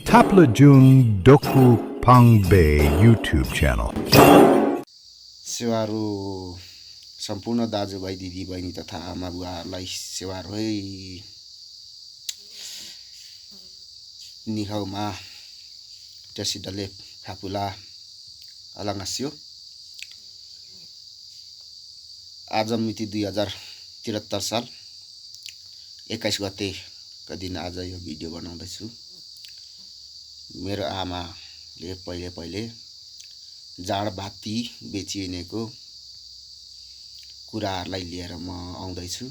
Taplajung Doku Pangbe YouTube channel. सेवारो सम्पूर्ण दाजुभाइ दिदीबहिनी तथा आमा बुवाहरूलाई सेवारो है निहाउमा टेसिडले फापुला अलंगास्यो आज मिति 2073 साल 21 गतेका दिन आज यो भिडियो बनाउँदैछु। मेरो आमाले पहिले जाँड बाती बेचिनेको कुराहरूलाई लिएर म आउँदैछु।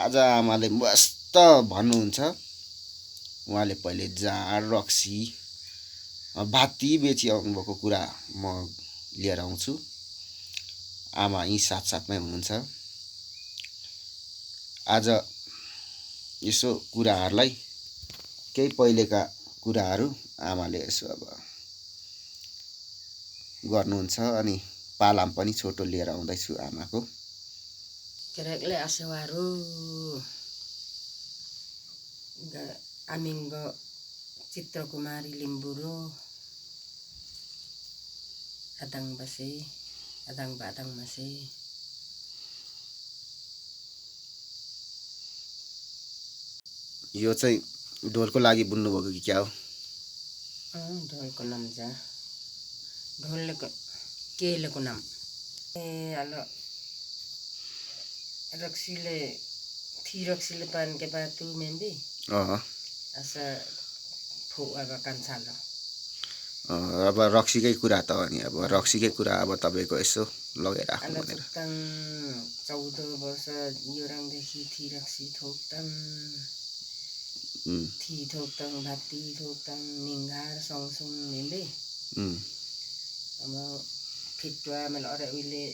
आज आमाले मस्त भन्नुहुन्छ, उहाँले पहिले जाँड रक्सी बाती बेची आउनुभएको कुरा म लिएर आउँछु। आमा यी साथसाथमै हुनुहुन्छ। आज यसो कुराहरूलाई केही पहिलेका कुराहरू आमाले यसो अब गर्नुहुन्छ अनि पालाम पनि छोटो लिएर आउँदैछु आमाको। केरेकले आसेवारू आमिङ्ग चित्रकुमारी लिम्बुरो अदाङ बसे अदाङ बादाङ मसे यो चाहिँ ढोलको लागि बुन्नु भएको कि क्या हो? ढोलको नाम जा ढोलको केलेको नाम हेलो रक्सीले थी रक्सीले पान के बातु मेंबी असा फो अब कान्छालो अब रक्सीकै कुरा त अनि अब रक्सीकै कुरा अब तपाईको यसो लगाइराख्नु भनेर 14 वर्ष योराङदेखि थी रक्सी थोक्ताङ थी थोक्ताङ भाती थोक्ताङ निंगार सङसुङ मेंबे अब फिटुवा मेल अरे उइले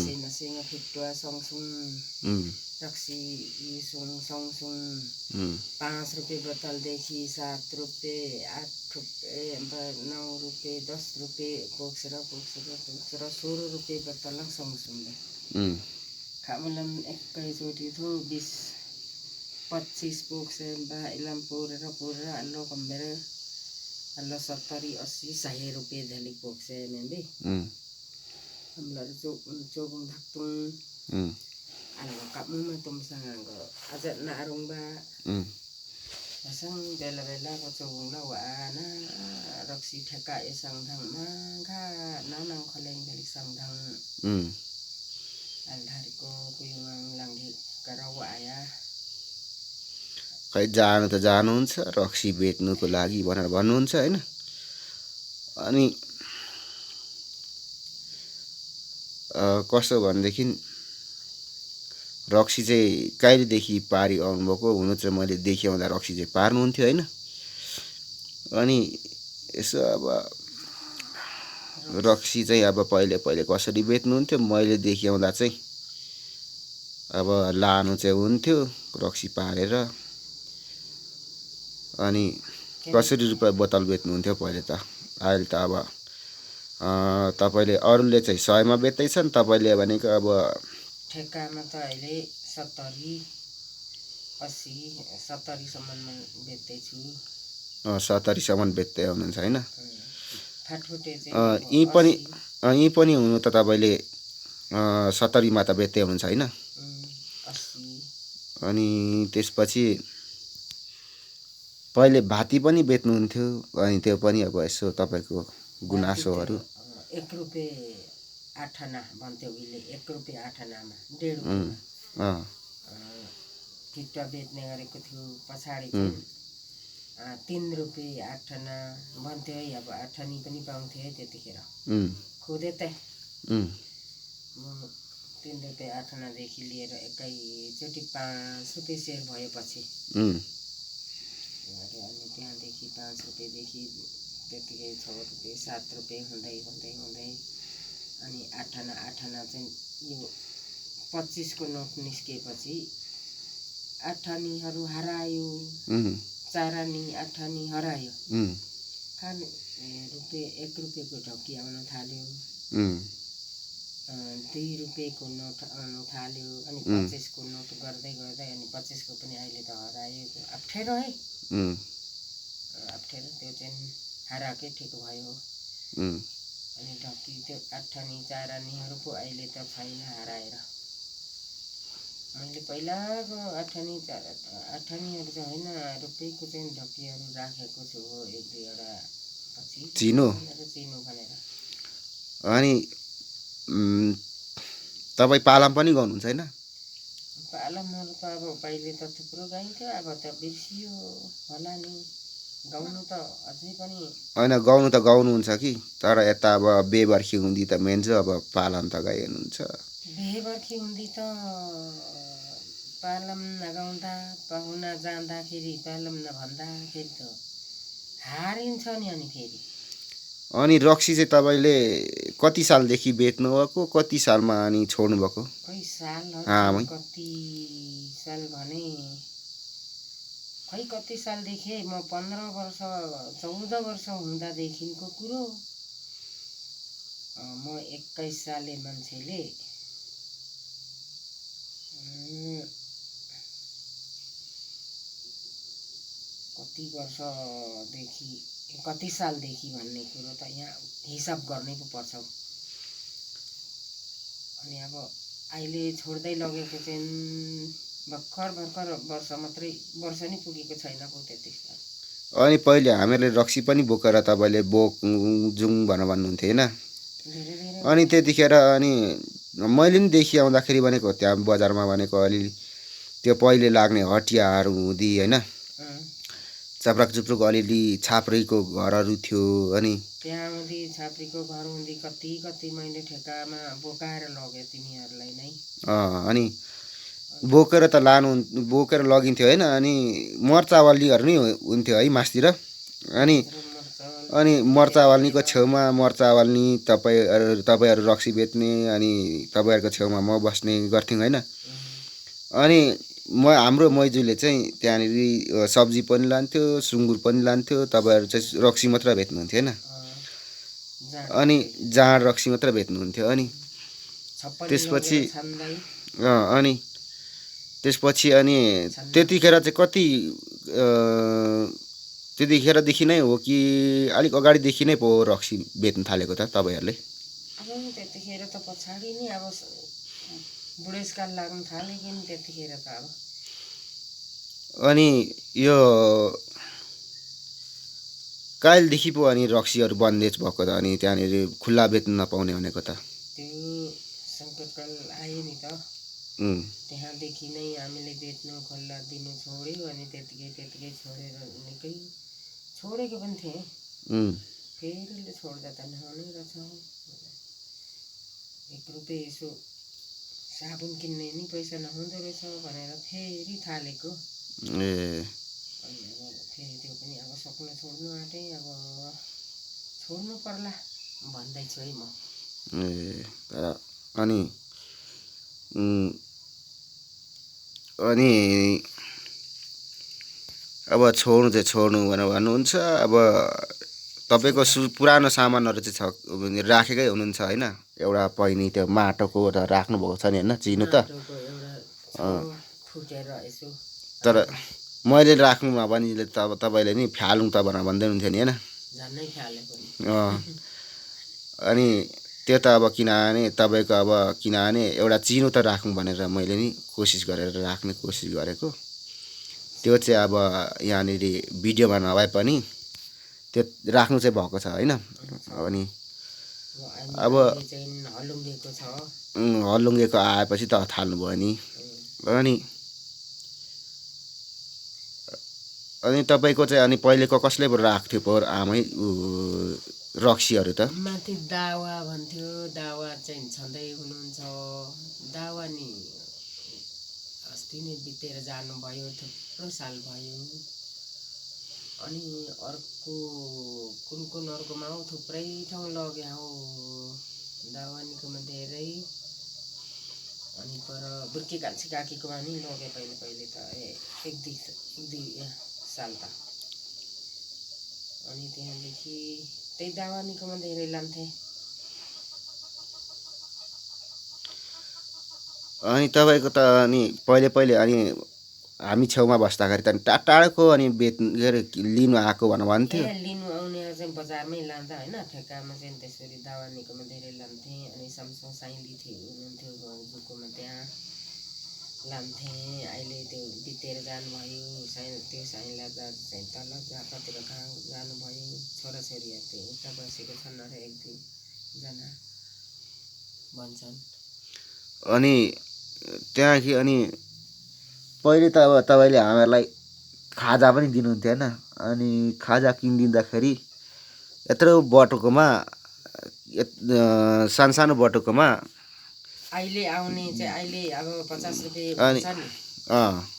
सेन फिटुवा सङसुङ रक्सी युसुङ सङसुङ 5 रुपये बोतलदेखि 7 रुपये 8 रुपये 9 रुपये 10 रुपये पोक्सेर 16 रुपये बोतल सङसुङले खामलम एकैचोटि थो 20-25 पोक्से बा इलाम पोरेर अल्लो कम्बेर अल्लो 70-80 रुपये झली पोक्से मेंबे हमला चोबुङ धाक्तुङ अलग kamu tuh misalnya aja narungba pasang bela ko cowong na wana roksi theka isang thang mangga nanang kholeng balik sang thang alhari ko kuyung langgi karawa ya खै जानु त जानुहुन्छ रक्सी बेच्नुको लागि भनेर भन्नुहुन्छ हैन। अनि कसो भनेदेखि रक्सी चाहिँ कहिलेदेखि पारी आउनुभएको हुनु चाहिँ मैले देखाउँदा रक्सी चाहिँ पार्नुहुन्थ्यो हैन। अनि यसो अब रक्सी चाहिँ अब पहिले कसरी बेच्नुहुन्थ्यो मैले देखाउँदा चाहिँ अब लानु चाहिँ हुन्थ्यो रक्सी पारेर। अनि कसरी रुपैयाँ बोतल बेच्नुहुन्थ्यो पहिले त। अहिले त अब तपाईले अरूले चाहिँ 100 मा बेच्दैछन्, तपाईले भनेको अब ठेक्कामा त अहिले 70-80 सम्ममा बेच्दैछु। 70 सम्म बेच्दै हुनुहुन्छ हैन। फाटफुटे चाहिँ यी पनि हुनु त तपाईले 70 मा त बेच्दै हुनुहुन्छ हैन। 80 अनि त्यसपछि पहिले भाती पनि बेच्नुहुन्थ्यो। अनि त्यो पनि अब यसो तपाईको गुनासोहरु 1 रुपैयाँ 8 आना भन्थ्यो उहिले 1 रुपैयाँ 8 आनामा 1.5 रुपैयाँ फिट्टा बेच्ने गरेको थियो। पछाडी चाहिँ 3 रुपैयाँ 8 आना भन्थ्यो है। अब 8 आनी पनि पाउँथे त्यतिखेर खुदे त 3 रुपैयाँ 8 आना देखि लिएर एकैचोटि 5 रुपैयाँ सेयर भएपछि अनि त्यहाँदेखि 5 रुपैयाँ देखि त्यतिकै 6 रुपैयाँ 7 रुपैयाँ हुँदै अनि 8 आना चाहिँ यो 25 को नोट निस्केपछि 8 आनीहरू हरायो। 4 आनी 8 आनी हरायो। खान 1 रुपैयाँको ढोकी आउन थाल्यो। 2 रुपैयाँको नोट आउन थाल्यो। अनि 25 को नोट गर्दै अनि 25 को पनि अहिले त हरायो। अप्ठ्यारो है। अप्ठ्यारो त्यो चाहिँ हाराकै ठिक भयो। उम्, अनि ढक्की त्यो आठानी चारानीहरू पो अहिले त छैन हराएर। मैले पहिलाको आठानीहरू चाहिँ होइन रुपैको चाहिँ ढक्कीहरू राखेको छु हो, 1-2वटा पछि चिनो चिनो भनेर। अनि तपाईँ पालाम पनि गाउनुहुन्छ होइन? पालमहरू त अब पहिले त थुप्रो गाइन्थ्यो, अब त बिर्सियो होला नि। गाउनु त अझै पनि होइन गाउनु त गाउनुहुन्छ कि, तर यता अब बेबर्खी हुँदी त मेन चाहिँ अब पालाम त गाइनुहुन्छ। बिहेबर्खी हुँदी त पालम नगाउँदा पाहुना जाँदाखेरि पालम नभन्दाखेरि त हारिन्छ नि। अनि फेरि अनि रक्सी चाहिँ तपाईँले कति सालदेखि बेच्नुभएको, कति सालमा अनि छोड्नुभएको? खै सालहरू आमै कति साल भने खै कति सालदेखि म 15 वर्ष 14 वर्ष हुँदादेखिको कुरो। म 21 साले मान्छेले कति वर्षदेखि कति सालदेखि भन्ने कुरो त यहाँ हिसाब गर्नै पो पर्छ। अनि अब अहिले छोड्दै लगेको चाहिँ भर्खर वर्ष मात्रै, वर्ष नि पुगेको छैन पो त्यति साल। अनि पहिले हामीहरूले रक्सी पनि बोकेर तपाईँले बोक्जुङ भन्नुहुन्थ्यो होइन? धेरै धेरै अनि त्यतिखेर अनि मैले पनि देखि आउँदाखेरि भनेको त्यहाँ बजारमा भनेको अलिअलि त्यो पहिले लाग्ने हटियाहरू हुँदी होइन, चाप्राक चुप्रुक अलिअलि छाप्रीको घरहरू थियो। अनि त्यहाँ हुँदी छाप्रीको घर हुँदी कति मैले ठेकामा बोकाएर लगे तिनीहरूलाई नै। अनि बोकेर त बोकेर लगिन्थ्यो होइन? अनि मर्चावालीहरू नै हुन्थ्यो है मासतिर। अनि मर्चावाल्नीको छेउमा मर्चावाल्नी तपाईँहरू रक्सी बेच्ने, अनि तपाईँहरूको छेउमा म बस्ने गर्थ्यौँ होइन? अनि हाम्रो मैजूले चाहिँ त्यहाँनिर सब्जी पनि लान्थ्यो, सुँगुर पनि लान्थ्यो, तपाईँहरू चाहिँ रक्सी मात्र बेच्नुहुन्थ्यो होइन? अनि जाँड रक्सी मात्र बेच्नुहुन्थ्यो। अनि त्यसपछि अनि त्यतिखेर चाहिँ त्यतिखेरदेखि नै हो कि अलिक अगाडिदेखि नै पो रक्सी बेच्नु थालेको त तपाईँहरूले? अब त्यतिखेर त पछाडि नै अब बुढेसकाल लाग्नु थाल्यो कि नि त्यतिखेर त अब। अनि यो कहिलेदेखि पो अनि रक्सीहरू बन्देज भएको त? अनि त्यहाँनिर खुल्ला बेच्नु नपाउने भनेको त? त्यो सङ्कटकाल आयो नि त, त्यहाँदेखि नै हामीले बेच्नु खुल्ला दिनु छोड्यो। अनि त्यतिकै छोडेर निकै छोडेको पनि थिएँ। फेरि छोड्दा त नहुने रहेछ, 1 रुपियाँ यसो साबुन किन्ने नि पैसा नहुँदो रहेछ भनेर फेरि थालेको। अनि अब फेरि त्यो पनि अब सक्न छोड्नु आँटेँ, अब छोड्नु पर्ला भन्दैछु है म। अनि अब छोड्नु चाहिँ छोड्नु भनेर भन्नुहुन्छ। अब तपाईँको पुरानो सामानहरू चाहिँ राखेकै हुनुहुन्छ होइन? एउटा पहिनी त्यो माटोको त राख्नुभएको छ नि होइन, चिनो त? तर मैले राख्नु नभनिले त अब तपाईँले नि फ्यालौँ त भनेर भन्दै हुन्थ्यो नि होइन? अनि त्यो त अब किनभने तपाईँको अब किनभने एउटा चिनो त राखौँ भनेर मैले नि कोसिस राख्ने कोसिस गरेको। त्यो चाहिँ अब यहाँनिर भिडियोमा नभए पनि त्यो राख्नु चाहिँ भएको छ होइन? अनि अब हल्लुङ्गेको आएपछि त थाल्नुभयो नि। अनि तपाईँको चाहिँ अनि पहिलेको कसले पो राख्थ्यो पोहोर आमै रक्सीहरू त? माथि दावा भन्थ्यो, दावा चाहिँ छँदै हुनुहुन्छ। दावा नि अस्ति नै बितेर जानुभयो, थुप्रो साल भयो। अनि अर्को कुन अर्कोमा हौ थुप्रै ठाउँ लग्यो हौ दावानीकोमा धेरै। अनि पर बुर्के कान्छी काकीकोमा नि लगे पहिले त 1-2 साल त। अनि त्यहाँदेखि त्यही दावानीकोमा धेरै लान्थे। अनि तपाईँको त अनि पहिले अनि हामी छेउमा बस्दाखेरि त टाढाको अनि के अरे लिनु आएको भन्थ्यो। लिनु आउनेहरू चाहिँ बजारमै लाँदा होइन, ठेक्कामा चाहिँ त्यसरी दावानीकोमा धेरै लान्थे। अनि सँगसँगै साइली हुनुहुन्थ्यो गाउँजुकोमा, त्यहाँ लान्थे। अहिले त्यो बितेर जानुभयो, त्यो साइला दाजु चाहिँ तल कतिर कहाँ जानुभयो। छोराछोरीहरू चाहिँ उता बसेको छन् अरे 1-2 जना भन्छन्। अनि त्यहाँदेखि अनि पहिले त अब तपाईँले हामीहरूलाई खाजा पनि दिनुहुन्थ्यो होइन। अनि खाजा किनिदिँदाखेरि यत्रो बटुकोमा सानो बटुकोमा अहिले आउने चाहिँ अहिले अब 50 रुपियाँ अनि भन्छ नि,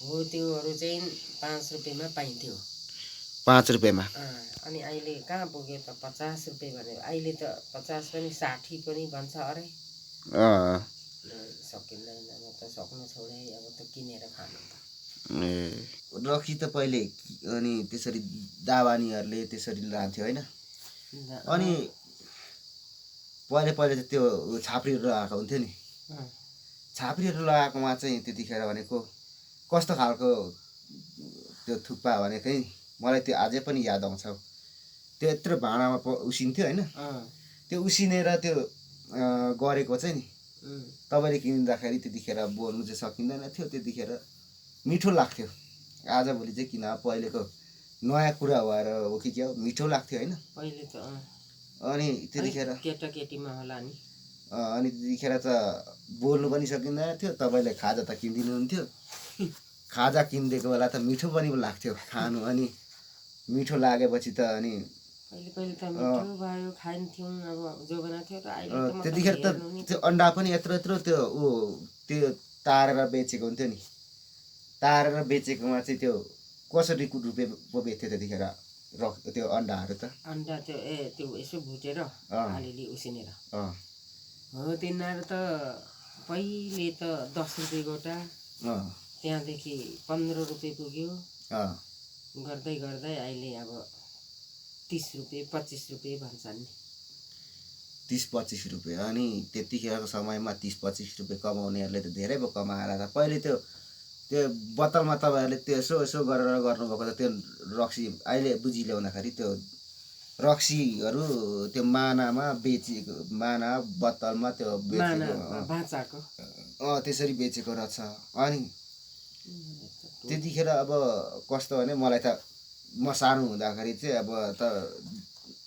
हो त्योहरू चाहिँ 5 रुपियाँमा पाइन्थ्यो। 5 रुपियाँमा। अनि अहिले कहाँ पुग्यो त 50 रुपियाँ भनेर। अहिले त 50 पनि 60 पनि भन्छ अरे। सकिँदैन, म त सक्नु छोडे, अब त किनेर खानु त। रक्सी त पहिले अनि त्यसरी दावानीहरूले त्यसरी लान्थ्यो होइन। अनि पहिले चाहिँ त्यो छाप्रीहरू लगाएको हुन्थ्यो नि। छाप्रीहरू लगाएकोमा चाहिँ त्यतिखेर भनेको कस्तो खालको त्यो थुक्पा भनेको चाहिँ मलाई त्यो अझै पनि याद आउँछ। त्यो यत्रो भाँडामा उसिन्थ्यो होइन। त्यो उसिनेर त्यो गरेको चाहिँ नि तपाईँले किनिँदाखेरि त्यतिखेर बोल्नु चाहिँ सकिँदैन थियो। त्यतिखेर मिठो लाग्थ्यो। आजभोलि चाहिँ किन पहिलेको नयाँ कुरा भएर हो कि क्या हो, मिठो लाग्थ्यो होइन पहिले त। अनि त्यतिखेर केटाकेटीमा होला नि। अनि त्यतिखेर त बोल्नु पनि सकिँदैन थियो। तपाईँले खाजा त किनिदिनुहुन्थ्यो। खाजा किनिदिएको बेला त मिठो पनि लाग्थ्यो खानु। अनि मिठो लागेपछि त अनि पहिले त मिठो भयो, खान्थ्यौँ। अब जोबना थियो र अहिले त्यतिखेर त त्यो अन्डा पनि यत्रो त्यो तारेर बेचेको हुन्थ्यो नि। तारेर बेचेकोमा चाहिँ त्यो कसरी रुपियाँ पो बेच्थ्यो त्यतिखेर त्यो अन्डाहरू त। अन्डा त्यो यसो भुटेर अलिअलि उसिनेर हो। तिनीहरू त पहिले त 10 रुपियाँ गोटा, त्यहाँदेखि 15 रुपियाँ पुग्यो। गर्दै गर्दै अहिले अब 30 रुपियाँ 25 रुपियाँ भन्छन् नि। 30-25 रुपियाँ। अनि त्यतिखेरको समयमा 30-25 रुपियाँ कमाउनेहरूले त धेरै पो कमाएर त पहिले त्यो बोतलमा तपाईँहरूले त्यो यसो गरेर गर्नुभएको त। त्यो रक्सी अहिले बुझी ल्याउँदाखेरि त्यो रक्सीहरू त्यो मानामा बेचेको, माना बोतलमा त्यो बेचेको त्यसरी बेचेको रहेछ। अनि त्यतिखेर अब कस्तो भने मलाई त म सानो हुँदाखेरि चाहिँ अब त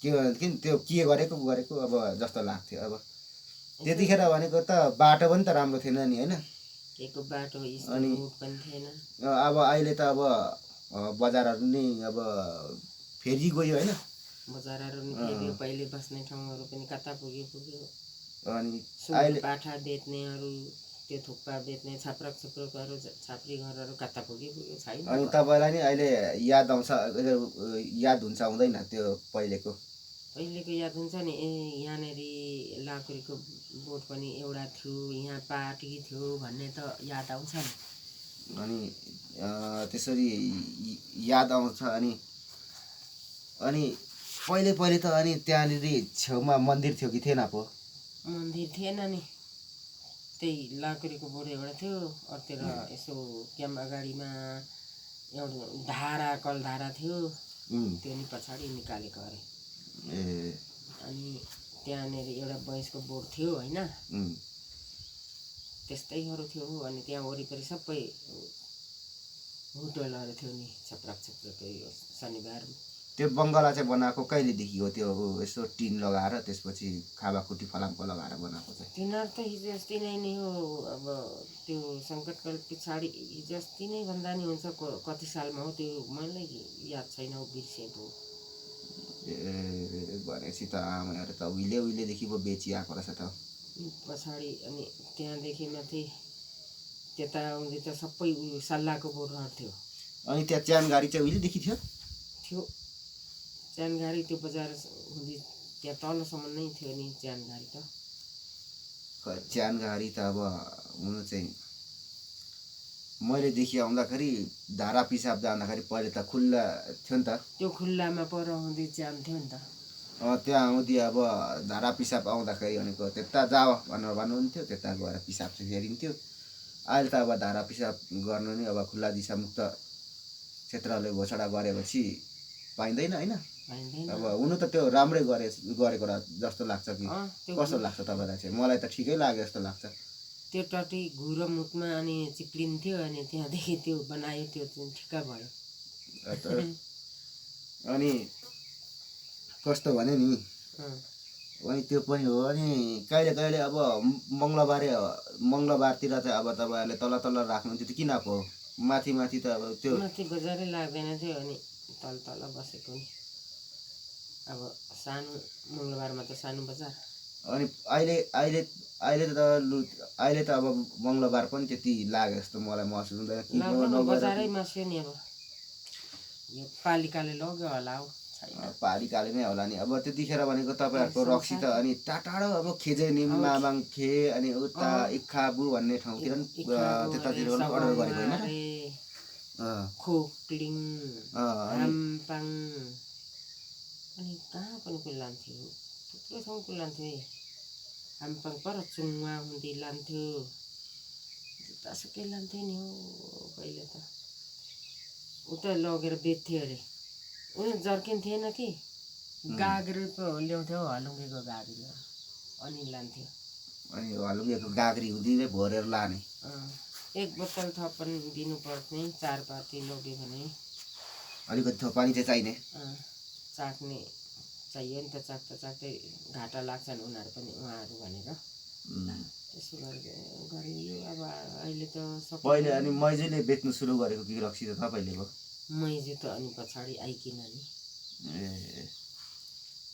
के भनेदेखि त्यो के गरेको अब जस्तो लाग्थ्यो। अब त्यतिखेर भनेको त बाटो पनि त राम्रो थिएन नि होइन। केको बाटो अनि पनि थिएन। अब अहिले त अब बजारहरू नि अब फेरि गयो होइन। बजारहरू नि फेरि पहिले बस्ने ठाउँहरू पनि कता पुग्यो। अनि अहिले पाठा बेच्नेहरू, त्यो थुक्पा बेच्ने छाप्राकहरू छाप्री घरहरू कता पुग्यो छैन। अनि तपाईँलाई नि अहिले याद आउँछ, याद हुन्छ आउँदैन त्यो पहिलेको याद हुन्छ नि। यहाँनिर लाकुरीको बोट पनि एउटा थियो, यहाँ पार्टी थियो भन्ने त याद आउँछ नि। अनि त्यसरी याद आउँछ। अनि पहिले त अनि त्यहाँनिर छेउमा मन्दिर थियो कि थिएन पो? मन्दिर थिएन नि, त्यही लाकुरीको बोट एउटा थियो। अरूतिर यसो क्याम्प अगाडिमा एउटा धारा कलधारा थियो, त्यो नि पछाडि निकालेको अरे। अनि त्यहाँनिर एउटा भैँसको बोट थियो होइन, त्यस्तैहरू थियो। अनि त्यहाँ वरिपरि सबै होटलहरू थियो नि, छप्राक शनिबार। त्यो बङ्गला चाहिँ बनाएको कहिलेदेखि हो? त्यो यसो टिन लगाएर त्यसपछि खाबाखुट्टी फलामको लगाएर बनाएको चाहिँ? तिनीहरू त हिजो अस्ति नै हो। अब त्यो सङ्कटकाल पछाडि हिजो अस्ति नै भन्दा नि हुन्छ। कति सालमा हो त्यो मलाई याद छैन, बिर्सेँ पो। भनेपछि त आमाहरू त उहिलेदेखि पो बेचिआएको रहेछ त पछाडि। अनि त्यहाँदेखि माथि त्यता आउँदै त सबै उयो सल्लाहको बोटहरू थियो। अनि त्यहाँ च्यानगाडी चाहिँ उहिलेदेखि थियो। च्यानगाडी त्यो बजार हुँदै त्यहाँ तलसम्म नै थियो नि च्यानगाडी त। च्यानगाडी त अब हुनु चाहिँ मैले देखि आउँदाखेरि धारा पिसाब जाँदाखेरि पहिले त खुल्ला थियो नि त। त्यो खुल्लामा पर आउँदै च्यान थियो नि त। त्यहाँ आउँदै अब धारा पिसाब आउँदाखेरि भनेको त्यता जाऊ भनेर भन्नुहुन्थ्यो। त्यता गएर पिसाब चाहिँ फेरिन्थ्यो। अहिले त अब धारा पिसाब गर्नु नि अब खुल्ला दिशामुक्त क्षेत्रले घोषणा गरेपछि पाइँदैन होइन। पाइँदैन। अब हुनु त त्यो राम्रै गरेको जस्तो लाग्छ कि त्यो कस्तो लाग्छ तपाईँलाई चाहिँ? मलाई त ठिकै लाग्यो जस्तो लाग्छ। त्यो टटी घुरो मुखमा अनि चिप्लिन्थ्यो अनि त्यहाँदेखि त्यो बनायो, त्यो चाहिँ ठिक्क भयो। अनि कस्तो भने नि अनि त्यो पनि हो। अनि कहिले कहिले अब मङ्गलबारतिर चाहिँ अब तपाईँहरूले तल तल राख्नुहुन्थ्यो त्यो किन पो? माथि माथि त अब त्यो माथि बजारै लाग्दैन थियो अनि तल तल बसेको नि। अब सानो मङ्गलबारमा त सानो बजार। अनि अहिले त अब मङ्गलबार पनि त्यति लाग्यो जस्तो मलाई महसुस हुँदैन। बजारै मास्यो नि। अब यो पालिकाले लग्यो होला हौ, छैन। पालिकाले नै होला नि। अब त्यतिखेर भनेको तपाईँहरूको रक्सी त अनि टाढो अब खेजेनी मामाङ खे अनि उता इक्खाबु भन्ने ठाउँतिर नि त्यतातिर अर्डर गरेको होइन र? खोक्लिङ, हाम्पाङ अनि कहाँ पनि कुल्लान्थ्यो, थुप्रो ठाउँ कुल्लान्थ्यो। हाम्पाङ पर चुङ्वा हुँदी लान्थ्यो, जुत्तासुकै लान्थ्यो नि हौ पहिले त। उता लगेर बेच्थ्यो अरे। उयो जर्किन थिएन कि गाग्री पो ल्याउँथ्यो हौ, हलुङ्गेको गाग्री अनि लान्थ्यो। अनि हलुङ्गेको गाग्री हुँदिनै भरेर लाने। एक बोतल थप पनि दिनु पर्ने, 4 पाती लग्यो भने अलिकति थप पानी चाहिँ चाहिने। चाख्ने चाहियो नि त, चाख्दै घाटा लाग्छन् उनीहरू पनि, उहाँहरू भनेर त्यसो गरियो। अब अहिले त पहिले अनि मैजुले बेच्नु सुरु गरेको कि रक्सी त तपाईँले हो? मैजु त अनि पछाडि आइकिन नि।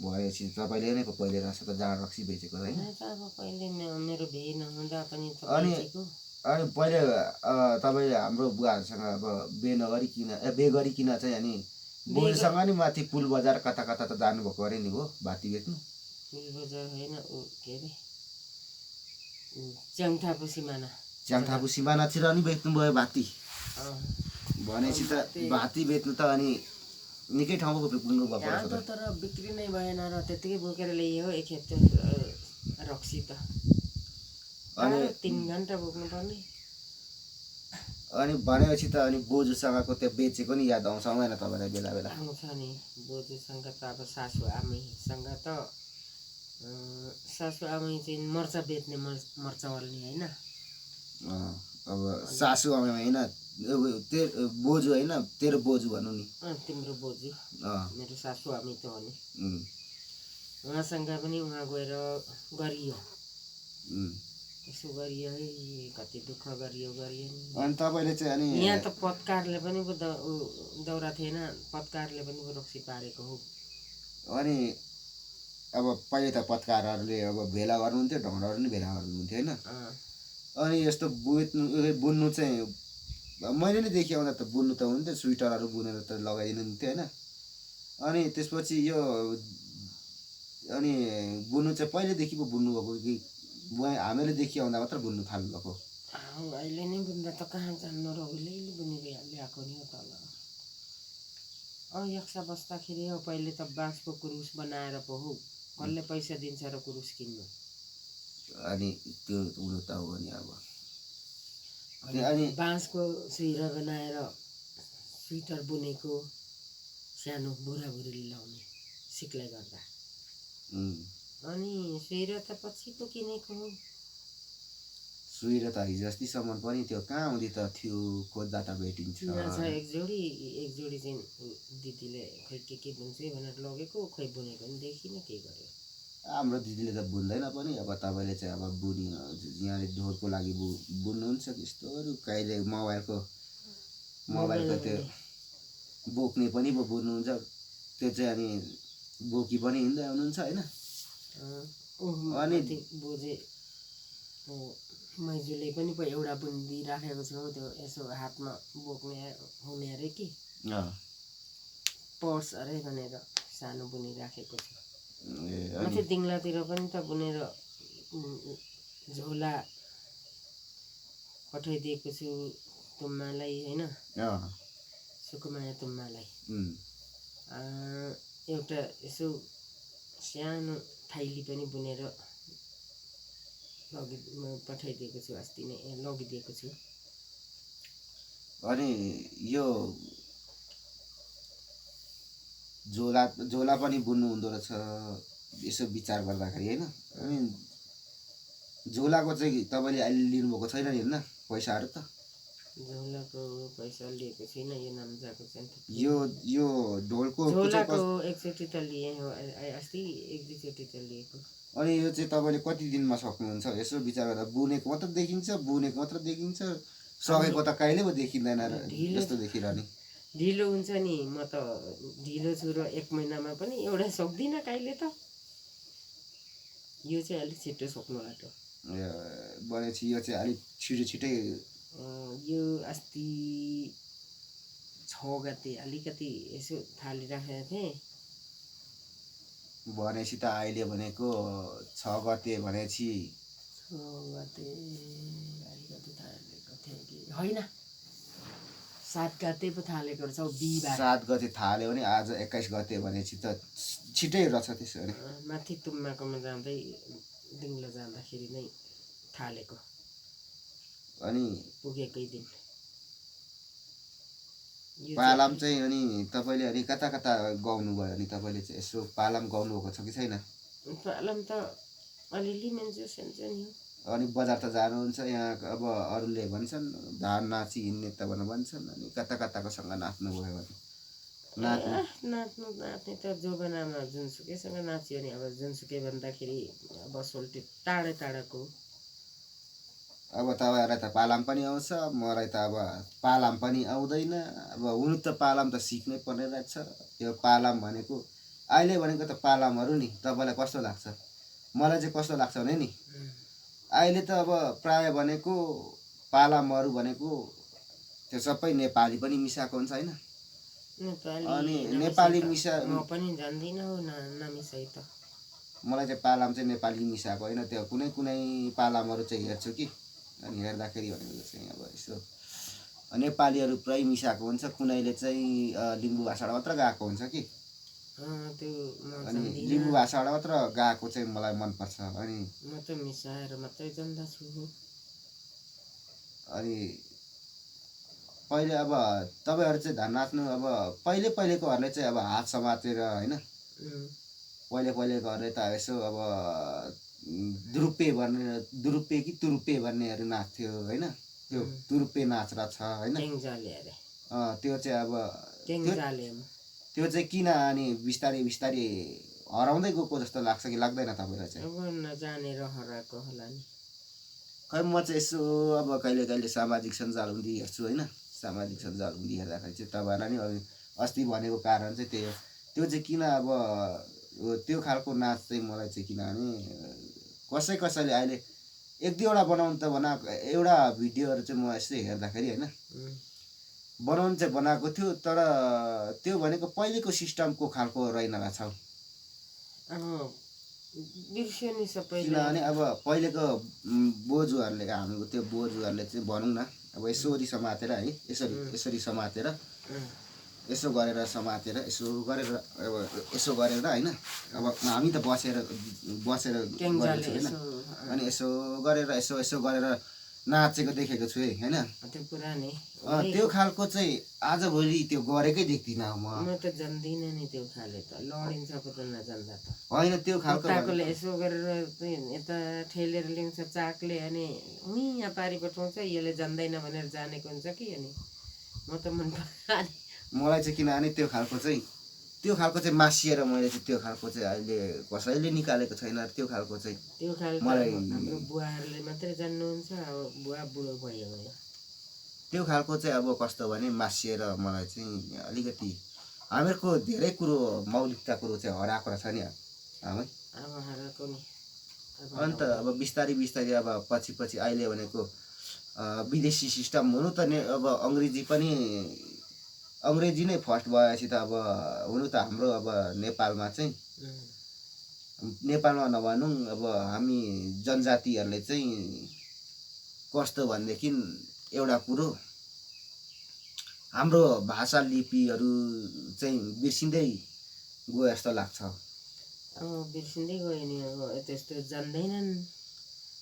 भएपछि तपाईँले नै पहिले रहेछ त जाँड रक्सी बेचेको होइन? अब पहिले मेरो भे नहुँदा पनि अनि पहिले तपाईँले हाम्रो बुवाहरूसँग अब बे गरिकन चाहिँ अनि बोजूसँग नि माथि पुल बजार कता कता त जानुभएको अरे नि हो भाती बेच्नु? पुल बजार होइन, के अरे च्याङथापु सिमानातिर नि बेच्नुभयो भाती। भनेपछि त भाती बेच्नु त अनि निकै ठाउँको पुग्नु भएको रहेछ त। तर बिक्री नै भएन र त्यतिकै बोकेर ल्याइयो एक खेप रक्सी त। अनि 3 घन्टा बोक्नु पर्ने। अनि भनेपछि त अनि बोजूसँगको त्यो बेचेको नि याद आउँछ आउँदैन तपाईँलाई बेला बेला? आउँछ नि। बोजूसँग त अब सासु आमैसँग त सासु आमै चाहिँ मर्चा बेच्ने, मर्चा वाल्ने होइन। अब सासु आमै होइन, बोजू होइन, तेरो बोजू भनौँ नि। तिम्रो बोजू, मेरो सासु आमै त हो नि। उहाँसँग पनि उहाँ गएर गरियो, यसो गरियो है, कति दुःख गरियो नि। अनि तपाईँले चाहिँ अनि यहाँ त पत्कारले पनि दौरा थिएन, पत्कारले पनि रक्सी पारेको हो। अनि अब पहिले त पत्कारहरूले अब भेला गर्नुहुन्थ्यो, ढङ्गरहरू नि भेला गर्नुहुन्थ्यो होइन? अनि यस्तो बुन्नु चाहिँ मैले नै देखेँ आउँदा त बुन्नु त हुन्थ्यो, स्वेटरहरू बुनेर त लगाइदिनुहुन्थ्यो होइन? अनि त्यसपछि यो अनि बुन्नु चाहिँ पहिलेदेखि पो बुन्नु भएको कि हामीले देखि आउँदा मात्र बुन्नु थाल्नु भएको? अहिले नै बुन्दा त कहाँ जान्नु र, उहिले बुनेर ल्याएको नि हो तल। यक्सा बस्दाखेरि हो पहिले त बाँसको कुरुस बनाएर पो हो, कसले पैसा दिन्छ र कुरुस किन्नु? अनि त्यो हुनु त हो नि। अब अनि बाँसको सुइरा बनाएर स्वेटर बुनेको, सानो बुढाबुढीले लाउने सिक्लाई गर्दा। अनि सुइरा त पछि पो किनेको हो। सुइरा त हिजो अस्तिसम्म पनि त्यो कहाँ आउँदै त थियो, खोज्दा त भेटिन्छ। एक जोडी चाहिँ दिदीले खोइ के बुन्छ भनेर लगेको, खोइ बुनेको पनि देखिनँ, के गर्यो। हाम्रो दिदीले त बुन्दैन पनि। अब तपाईँले चाहिँ अब यहाँले ढोरको लागि बुन्नुहुन्छ त्यस्तोहरू, कहिले मोबाइलको त्यो बोक्ने पनि पो बुन्नुहुन्छ, त्यो चाहिँ अनि बोकी पनि हिँड्दै हुनुहुन्छ होइन? अनि बोजे मैजुले पनि पो एउटा बुनिदिराखेको छु, त्यो यसो हातमा बोक्ने हुने अरे कि पर्स अरे भनेर सानो बुनिराखेको छु। माथि दिङ्लातिर पनि त बुनेर झोला पठाइदिएको छु तुम्मालाई होइन, सुकुमाया तुम्मालाई। एउटा यसो सानो थाइली पनि बुनेर पठाइदिएको छु, अस्ति नै लगिदिएको छु। अनि यो झोला पनि बुन्नु हुँदो रहेछ यसो विचार गर्दाखेरि होइन। अनि झोलाको चाहिँ तपाईँले अहिले लिनुभएको छैन नि होइन पैसाहरू त? झोलाको पैसा लिएको छैन, यो नाम्जाको चाहिँ। यो ढोलको झोलाको एकचोटि त लिएँ हो, अस्ति एक दुईचोटि त लिएको। अनि यो चाहिँ तपाईँले कति दिनमा सक्नुहुन्छ यसो विचार गर्दा? बुनेको मात्र देखिन्छ, सकेको त कहिले पो देखिँदैन जस्तो देखिरहने। ढिलो हुन्छ नि, म त ढिलो छु र 1 महिनामा पनि एउटा सक्दिनँ कहिले त। यो चाहिँ अलिक छिटो सक्नु आँट्यो भनेपछि यो चाहिँ अलिक छिटै यो अस्ति 6 गते अलिकति यसो थालिराखेको थिएँ। भनेपछि त अहिले भनेको 6 गते भनेपछि 6 गते अलिकति थालेको थिएँ कि होइन, 7 गते पो थालेको रहेछ बिहिबार। 7 गते थाल्यो भने आज 21 गते भनेपछि त छिटै रहेछ त्यसो भने। माथि तुम्बाकोमा जाँदै दिङ्लो जाँदाखेरि नै थालेको, अनि पुगेकै दिन। पालाम चाहिँ अनि तपाईँले अनि कता गाउनु भयो अनि तपाईँले चाहिँ यसो पालाम गाउनुभएको छ कि छैन? पालाम त अलिअलि मान्छे सानसानो। अनि बजार त जानुहुन्छ यहाँ अब अरूले भन्छन् धान नाची हिँड्ने त भन्छन्, अनि कताकोसँग नाच्नु भयो भने नाच्ने त जोबनामा जुनसुकैसँग नाच्यो नि। अब जुनसुकै भन्दाखेरि अब सोल्टी टाढाको। अब तपाईँहरूलाई त पालाम पनि आउँछ, मलाई त अब पालाम पनि आउँदैन। अब हुनु त पालाम त सिक्नै पर्ने रहेछ। त्यो पालाम भनेको अहिले भनेको त पालामहरू नि तपाईँलाई कस्तो लाग्छ? मलाई चाहिँ कस्तो लाग्छ भने नि अहिले त अब प्राय भनेको पालामहरू भनेको त्यो सबै नेपाली पनि मिसाएको हुन्छ होइन। अनि नेपाली मिसा म पनि जान्दिनँ हो नमिसाइ त। मलाई चाहिँ पालाम चाहिँ नेपाली मिसाएको होइन, त्यो कुनै पालामहरू चाहिँ हेर्छु कि, अनि हेर्दाखेरि भनेको चाहिँ अब यसो नेपालीहरू पुरै मिसाएको हुन्छ, कुनैले चाहिँ लिम्बू भाषाबाट मात्र गएको हुन्छ कि। अनि लिम्बू भाषाबाट मात्र गएको चाहिँ मलाई मनपर्छ। अनि म त मिसाएर मात्रै जान्दछु। अनि पहिले अब तपाईँहरू चाहिँ धान नाच्नु अब पहिलेकोहरूले चाहिँ अब हात समातेर होइन, पहिलेकोहरूले त यसो अब दुरुप्पे कि तुरुप्पे भन्नेहरू नाच्थ्यो होइन। त्यो तुरुप्पे नाच छ होइन, त्यो चाहिँ अब त्यो चाहिँ किन अनि बिस्तारै हराउँदै गएको जस्तो लाग्छ कि लाग्दैन तपाईँलाई चाहिँ? अब नजानेर हराएको होला नि। खै म चाहिँ यसो अब कहिले सामाजिक सञ्जालहुँदी हेर्छु होइन। सामाजिक सञ्जालहुँदी हेर्दाखेरि चाहिँ तपाईँहरूलाई नि अस्ति भनेको कारण चाहिँ त्यही हो। त्यो चाहिँ किन अब त्यो खालको नाच चाहिँ मलाई चाहिँ किनभने कसैले अहिले 1-2वटा बनाउनु त बनाएको, एउटा भिडियोहरू चाहिँ म यसो हेर्दाखेरि होइन बनाउनु चाहिँ बनाएको थियो, तर त्यो भनेको पहिलेको सिस्टमको खालको रहेन रहेछ। किनभने अब पहिलेको बोजूहरूले हाम्रो त्यो बोजूहरूले चाहिँ भनौँ न अब यसरी समातेर है, यसरी समातेर यसो गरेर होइन। अब हामी त बसेर गरेको होइन, अनि यसो गरेर नाचेको देखेको छु है होइन। त्यो खालको चाहिँ आजभोलि त्यो गरेकै देख्दिनँ म त जान्दिनँ नि त्यो खाले त लडिन्छ पो त नजान्दा त होइन। त्यो खालको यसो गरेर यता ठेलेर ल्याउँछ चाकले, अनि यहाँ पारी पठाउँछ, यसले जान्दैन भनेर जानेको हुन्छ कि। अनि म त मलाई चाहिँ किनभने त्यो खालको चाहिँ मासिएर मैले चाहिँ त्यो खालको चाहिँ अहिले कसैले निकालेको छैन। त्यो खालको चाहिँ मलाई हाम्रो बुवाहरूले मात्रै जान्नुहुन्छ, अब बुवा बुढो भयो। त्यो खालको चाहिँ अब कस्तो भने मासिएर मलाई चाहिँ अलिकति हामीहरूको धेरै कुरो मौलिकता कुरो चाहिँ हराएको रहेछ नि हामी। अन्त अब बिस्तारै अब पछि अहिले भनेको विदेशी सिस्टम हुनु त अब अङ्ग्रेजी नै फर्स्ट भएपछि त अब हुनु त हाम्रो अब नेपालमा नभनौँ अब हामी जनजातिहरूले चाहिँ कस्तो भनेदेखि एउटा कुरो हाम्रो भाषा लिपिहरू चाहिँ बिर्सिँदै गयो जस्तो लाग्छ। बिर्सिँदै गयो नि, अब त्यस्तो जान्दैनन्।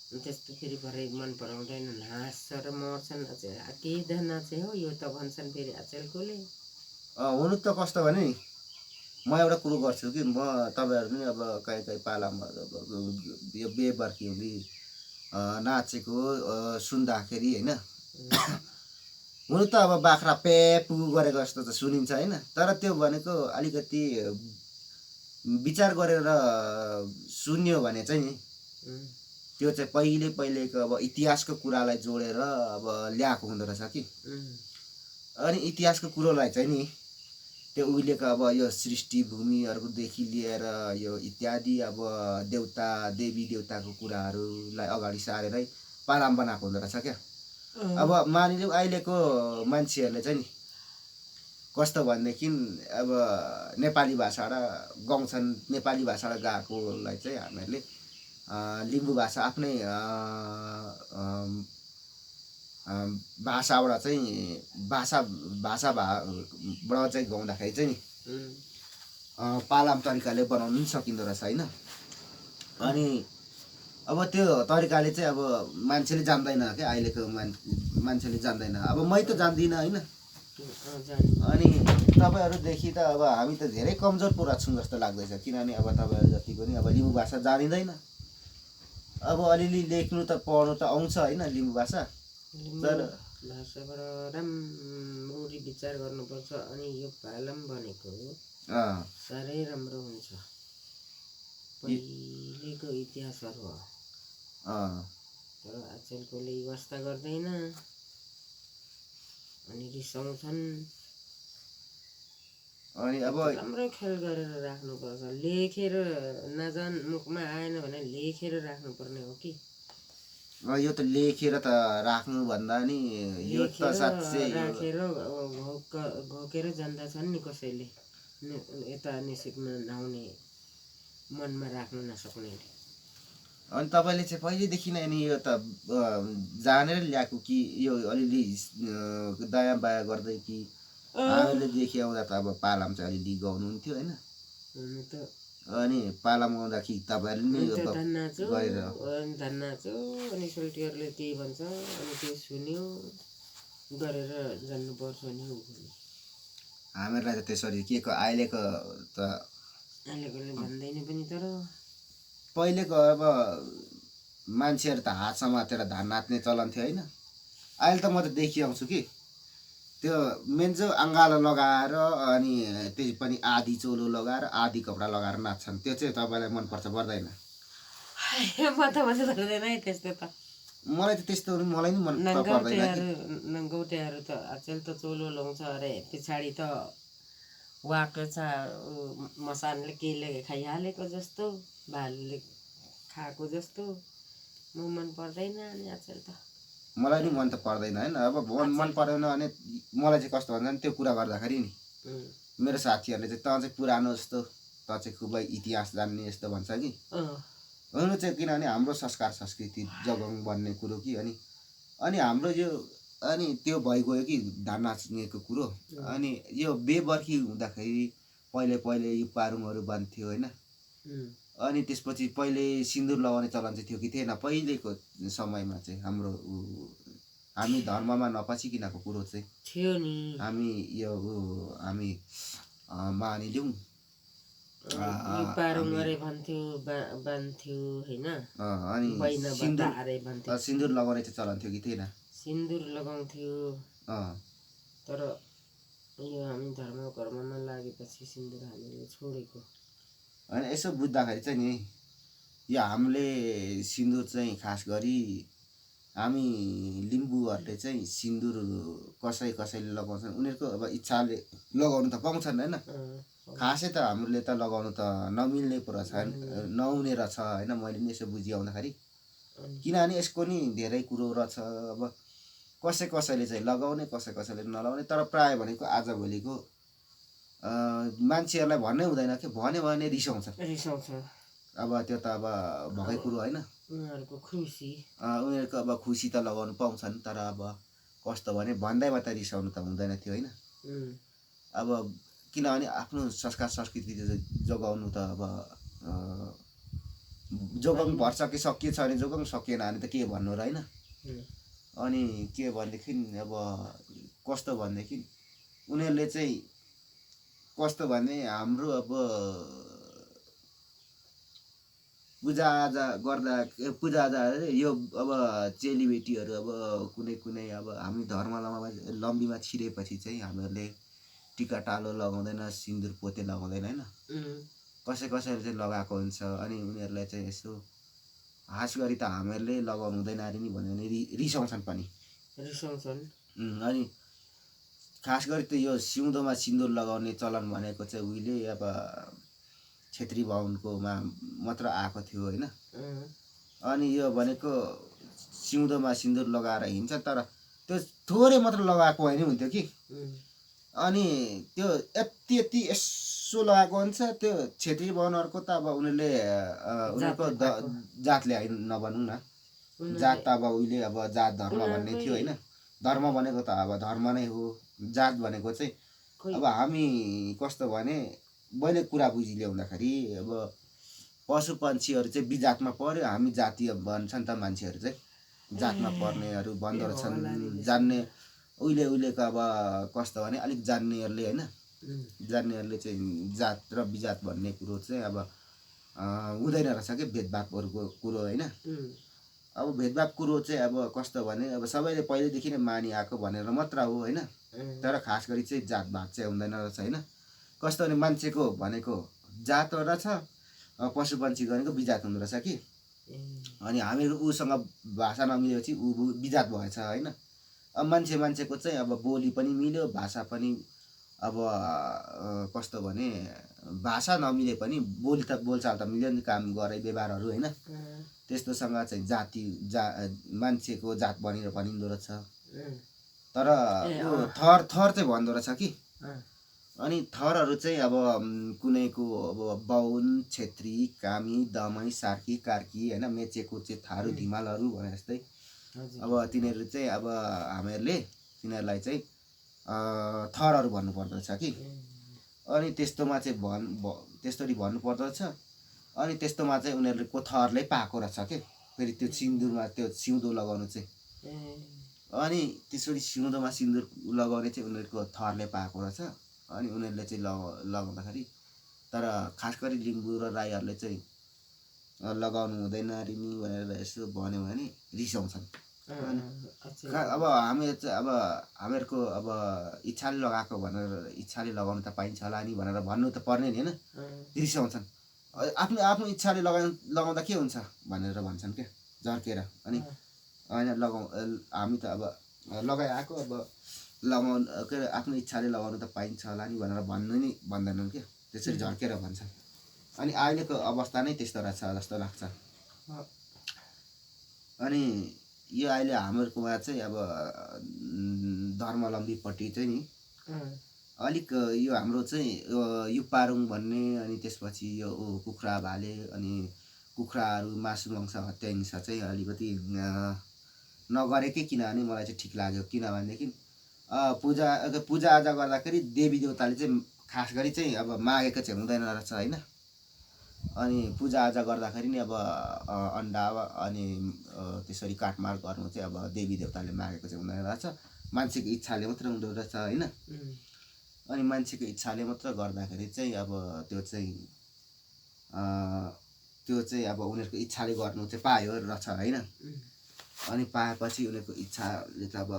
त्यस्तो फेरि भरे मन पराउँदैनन्, हाँस्छ र मर्छन्। के नाचे हो यो त भन्छन् फेरि आचेलकोले। हुनु त कस्तो भने नि म एउटा कुरो गर्छु कि म तपाईँहरू पनि अब कहीँ कहीँ पालामा अब यो बेबर्खी नाचेको सुन्दाखेरि होइन हुनु त अब बाख्रा पेपु गरेको जस्तो त सुनिन्छ होइन, तर त्यो भनेको अलिकति विचार गरेर सुन्यो भने चाहिँ नि त्यो चाहिँ पहिलेको अब इतिहासको कुरालाई जोडेर अब ल्याएको हुँदो रहेछ कि। अनि इतिहासको कुरोलाई चाहिँ नि त्यो उहिलेको अब यो सृष्टि भूमिहरूदेखि लिएर यो इत्यादि अब देउता देवी देउताको कुराहरूलाई अगाडि सारेरै पालाम बनाएको हुँदो रहेछ क्या। अब मानिलिउँ अहिलेको मान्छेहरूले चाहिँ नि कस्तो भनेदेखि अब नेपाली भाषाबाट गाउँछन्, नेपाली भाषाबाट गाएकोलाई चाहिँ हामीहरूले लिम्बू भाषा आफ्नै भाषाबाट चाहिँ भाषाबाट चाहिँ गाउँदाखेरि चाहिँ नि पालाम तरिकाले बनाउनु पनि सकिँदो रहेछ होइन। अनि अब त्यो तरिकाले चाहिँ अब मान्छेले जान्दैन क्या, अहिलेको मान्छेले जान्दैन। अब मै त जान्दिनँ होइन। अनि तपाईँहरूदेखि त अब हामी त धेरै कमजोर पुरा छौँ जस्तो लाग्दैछ, किनभने अब तपाईँहरू जति पनि अब लिम्बू भाषा जानिँदैन। अब अलिअलि लेख्नु त पढ्नु त आउँछ होइन लिम्बू भाषा, तर भाषाबाट राम्ररी विचार गर्नुपर्छ। अनि यो पालाम भनेको साह्रै राम्रो हुन्छ, पहिलेको इतिहासहरू हो। तर आजकलकोले वास्ता गर्दैन अनि रिसाउँछन्। अनि अब राम्रो ख्याल गरेर राख्नुपर्छ, लेखेर नजान मुखमा आएन भने लेखेर राख्नुपर्ने हो कि। यो त लेखेर त राख्नु भन्दा नि यो त साँच्चै राखेर घोकेर जान्दछन् नि कसैले, यता निसिक्न नआउने, मनमा राख्नु नसक्नेले। अनि तपाईँले चाहिँ पहिलेदेखि नै नि यो त जानेर ल्याएको कि यो अलिअलि दायाँ बायाँ गर्दै कि हामीले देखि आउँदा त अब पालाम चाहिँ अलिअलि गाउनुहुन्थ्यो होइन। अनि पालाम गाउँदाखेरि तपाईँहरूले नि धान नाच्यो अनि सोल्टीहरूले केही भन्छ अनि त्यो सुन्यो गरेर जान्नुपर्छ नि। हामीहरूलाई त त्यसरी के को अहिलेको अहिलेकोले भन्दैन पनि, तर पहिलेको अब मान्छेहरू त हात समातेर धान नाच्ने चलन थियो होइन। अहिले त म त देखिआउँछु कि त्यो मेन्जो अङ्गालो लगाएर अनि त्यही पनि आधी चोलो लगाएर आधी कपडा लगाएर नाच्छन्। त्यो चाहिँ तपाईँलाई मनपर्छ पर्दैन? म त भन्दैन है त्यस्तो त। मलाई त त्यस्तो मलाई नि मन पर्दैन। नङ्गौटेहरू त अचेल त चोलो लाउँछ अरे, पछाडि त वाकेछ मसानले केहीले खाइहालेको जस्तो, भालुले खाएको जस्तो। म मन पर्दैन अनि अचेल त मलाई नि मन त पर्दैन होइन। अब मन पर्दैन भने मलाई चाहिँ कस्तो भन्छ त्यो कुरा गर्दाखेरि नि मेरो साथीहरूले चाहिँ त चाहिँ पुरानो जस्तो, त चाहिँ खुबै इतिहास जान्ने जस्तो भन्छ कि। हुनु चाहिँ किनभने हाम्रो संस्कार संस्कृति जगाउनु भन्ने कुरो कि। अनि हाम्रो यो अनि त्यो भइगयो कि धान नाच्नेको कुरो। अनि यो बेबर्खी हुँदाखेरि पहिले यो पारुङहरू बन्थ्यो होइन। अनि त्यसपछि पहिले सिन्दुर लगाउने चलन चाहिँ थियो कि थिएन पहिलेको समयमा चाहिँ? हामी धर्ममा नपसिकनको कुरो चाहिँ थियो नि। हामी मानिलिउँ पारुङरे भन्थ्यो बान्थ्यो होइन। अनि सिन्दुर लगाउने चाहिँ चलन थियो कि थिएन? सिन्दुर लगाउँथ्यो, तर यो हामी धर्म कर्ममा लागेपछि सिन्दुर हामीले छोडेको। होइन यसो बुझ्दाखेरि चाहिँ नि यो हामीले सिन्दुर चाहिँ खास गरी हामी लिम्बूहरूले चाहिँ सिन्दुर कसैले लगाउँछन्, उनीहरूको अब इच्छाले लगाउनु त पाउँछन् होइन। खासै त हामीले त लगाउनु त नमिल्ने पो रहेछ, नहुने रहेछ होइन। मैले पनि यसो बुझिआउँदाखेरि किनभने यसको नि धेरै कुरो रहेछ। अब कसैले चाहिँ लगाउने, कसैले नलाउने। तर प्राय भनेको आजभोलिको मान्छेहरूलाई भन्नै हुँदैन कि, भन्यो भने रिसाउँछ। अब त्यो त अब भएकै कुरो होइन। उनीहरूको खुसी, उनीहरूको अब खुसी त लगाउनु पाउँछन्, तर अब कस्तो भने भन्दैमा त रिसाउनु त हुँदैन थियो होइन। अब किनभने आफ्नो संस्कार संस्कृति जोगाउनु त अब जोगाउनु भर्सके सकिएछ भने जोगाउनु सकिएन भने त के भन्नु र होइन। अनि के भनेदेखि अब कस्तो भनेदेखि उनीहरूले चाहिँ कस्तो भने हाम्रो अब पूजाआजा गर्दा पूजाआजा यो अब चेलीबेटीहरू अब कुनै कुनै अब हामी धर्मलम्बीमा छिरेपछि चाहिँ हामीहरूले टिका टालो लगाउँदैन, सिन्दुर पोते लगाउँदैन होइन। कसैले चाहिँ लगाएको हुन्छ। अनि उनीहरूलाई चाहिँ यसो खास गरी त हामीहरूले लगाउनु हुँदैन अरे नि भन्यो भने रिसाउँछन् पनि। अनि खास गरी त यो सिउँदोमा सिन्दुर लगाउने चलन भनेको चाहिँ उहिले अब छेत्री बाहुनकोमा मात्र आएको थियो होइन। अनि यो भनेको सिउँदोमा सिन्दुर लगाएर हिँड्छ, तर त्यो थोरै मात्र लगाएको होइन हुन्थ्यो कि। अनि त्यो यति यति यसो लगाएको हुन्छ। त्यो छेत्री बाहुनहरूको त अब उनीहरूले उनीहरूको जातले होइन नभनौँ न, जात त अब उहिले अब जात धर्म भन्ने थियो होइन। धर्म भनेको त अब धर्म नै हो, जात भनेको चाहिँ अब हामी कस्तो भने मैले कुरा बुझी ल्याउँदाखेरि अब पशु पन्छीहरू चाहिँ बिजातमा पर्यो, हामी जातीय भन्छन् त मान्छेहरू चाहिँ जातमा पर्नेहरू भन्दो रहेछन्। जान्ने उहिलेको अब कस्तो भने अलिक जान्नेहरूले होइन, जान्नेहरूले चाहिँ जात र बिजात भन्ने कुरो चाहिँ अब हुँदैन रहेछ कि भेदभावहरूको कुरो होइन। अब भेदभाव कुरो चाहिँ अब कस्तो भने अब सबैले पहिल्यैदेखि नै मानिआएको भनेर मात्र हो होइन। तर खास गरी चाहिँ जातभात चाहिँ हुँदैन रहेछ होइन। कस्तो भने मान्छेको भनेको जात रहेछ, पशु पन्छी भनेको बिजात हुँदो रहेछ कि। अनि हामीहरू उसँग भाषा नमिलेपछि ऊ बिजात भएछ होइन। अब मान्छेको चाहिँ अब बोली पनि मिल्यो, भाषा पनि अब कस्तो भने भाषा नमिले पनि बोली त बोलचाल त मिल्यो नि, काम गरे व्यवहारहरू होइन। त्यस्तोसँग चाहिँ मान्छेको जात भनिँदो रहेछ। तर यो थर चाहिँ भन्दो रहेछ कि। अनि थरहरू चाहिँ अब कुनैको अब बाहुन, छेत्री, कामी, दमाई, सार्की, कार्की होइन, मेचेको चाहिँ थारू धिमालहरू भने जस्तै अब तिनीहरू चाहिँ अब हामीहरूले तिनीहरूलाई चाहिँ थरहरू भन्नुपर्दो रहेछ कि। अनि त्यस्तोमा चाहिँ त्यस्तरी भन्नुपर्दो रहेछ। अनि त्यस्तोमा चाहिँ उनीहरूको थरले पाएको रहेछ कि फेरि त्यो सिन्दुरमा त्यो सिउँदो लगाउनु चाहिँ। अनि त्यसरी सिउँदोमा सिन्दुर लगाउने चाहिँ उनीहरूको थरले पाएको रहेछ। अनि उनीहरूले चाहिँ लगाउँदाखेरि तर खास गरी लिम्बू र राईहरूले चाहिँ लगाउनु हुँदैन अरे नि भनेर यसो भन्यो भने रिसाउँछन्। अब हामी चाहिँ अब हामीहरूको अब इच्छाले लगाएको भनेर इच्छाले लगाउनु त पाइन्छ होला नि भनेर भन्नु त पर्ने नि होइन। रिसाउँछन्। आफ्नो इच्छाले लगाउँदा के हुन्छ भनेर भन्छन् क्या झर्केर। अनि होइन हामी त अब लगाइआएको अब लगाउनु के अरे आफ्नो इच्छाले लगाउनु त पाइन्छ होला नि भनेर भन्नु नि भन्दैनन् क्या, त्यसरी झर्केर भन्छन्। अनि अहिलेको अवस्था नै त्यस्तो रहेछ जस्तो लाग्छ। अनि यो अहिले हाम्रोमा चाहिँ अब धर्मावलम्बीपट्टि चाहिँ नि अलिक यो हाम्रो चाहिँ यो पारुङ भन्ने, अनि त्यसपछि यो कुखुरा भाले अनि कुखुराहरू मासु मांस हत्या हिंसा चाहिँ अलिकति नगरेकै किनभने मलाई चाहिँ ठिक लाग्यो। किनभनेदेखि पूजाआजा गर्दाखेरि देवी देवताले चाहिँ खास गरी चाहिँ अब मागेको चाहिँ हुँदैन रहेछ होइन। अनि पूजाआजा गर्दाखेरि नि अब अन्डा अनि त्यसरी काटमार गर्नु चाहिँ अब देवी देवताले मागेको चाहिँ हुँदैन रहेछ, मान्छेको इच्छाले मात्र हुँदो रहेछ होइन। अनि मान्छेको इच्छाले मात्र गर्दाखेरि चाहिँ अब त्यो चाहिँ अब उनीहरूको इच्छाले गर्नु चाहिँ पायो रहेछ होइन। अनि पाएपछि उनीहरूको इच्छाले त अब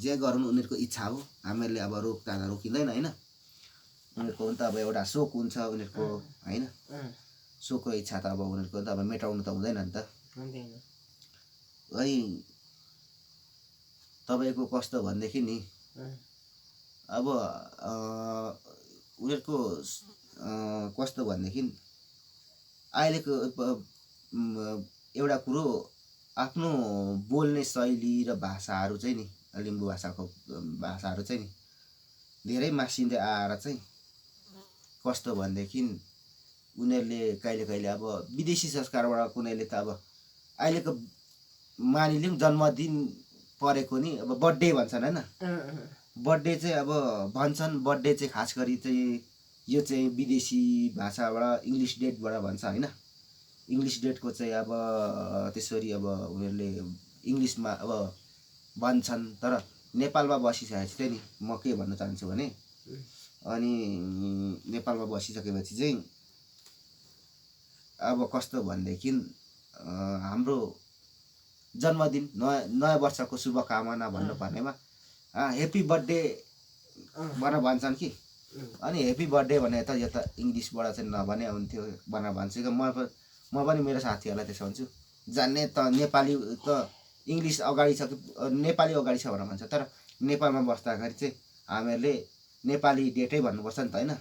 जे गरौँ उनीहरूको इच्छा हो, हामीहरूले अब रोकिँदैन होइन। उनीहरूको त अब एउटा सोख हुन्छ उनीहरूको होइन। सोखको इच्छा त अब उनीहरूको त अब मेटाउनु त हुँदैन नि त। अनि तपाईँको कस्तो भनेदेखि नि अब उनीहरूको कस्तो भनेदेखि अहिलेको एउटा कुरो आफ्नो बोल्ने शैली र भाषाहरू चाहिँ नि लिम्बू भाषाको भाषाहरू चाहिँ नि धेरै मासिँदै आएर चाहिँ कस्तो भनेदेखि उनीहरूले कहिले अब विदेशी संस्कारबाट कुनैले त अब अहिलेको मानिलिउँ जन्मदिन परेको नि अब बर्थडे भन्छन् होइन। बर्थडे चाहिँ अब भन्छन्, बर्थडे चाहिँ खास गरी चाहिँ यो चाहिँ विदेशी भाषाबाट इङ्ग्लिस डेटबाट भन्छ होइन। इङ्ग्लिस डेटको चाहिँ अब त्यसरी अब उनीहरूले इङ्ग्लिसमा अब भन्छन्। तर नेपालमा बसिसकेपछि चाहिँ नि म के भन्न चाहन्छु भने अनि नेपालमा बसिसकेपछि चाहिँ अब कस्तो भनेदेखि हाम्रो जन्मदिन नयाँ वर्षको शुभकामना भन्नुपर्नेमा ह्याप्पी बर्थडे भनेर भन्छन् कि। अनि ह्याप्पी बर्थडे भने त यो त इङ्ग्लिसबाट चाहिँ नभने हुन्थ्यो भनेर भन्छु कि म पनि मेरो साथीहरूलाई त्यसो भन्छु। जान्ने त नेपाली त इङ्ग्लिस अगाडि छ कि नेपाली अगाडि छ भनेर भन्छ। तर नेपालमा बस्दाखेरि चाहिँ हामीहरूले नेपाली डेटै भन्नुपर्छ नि त होइन।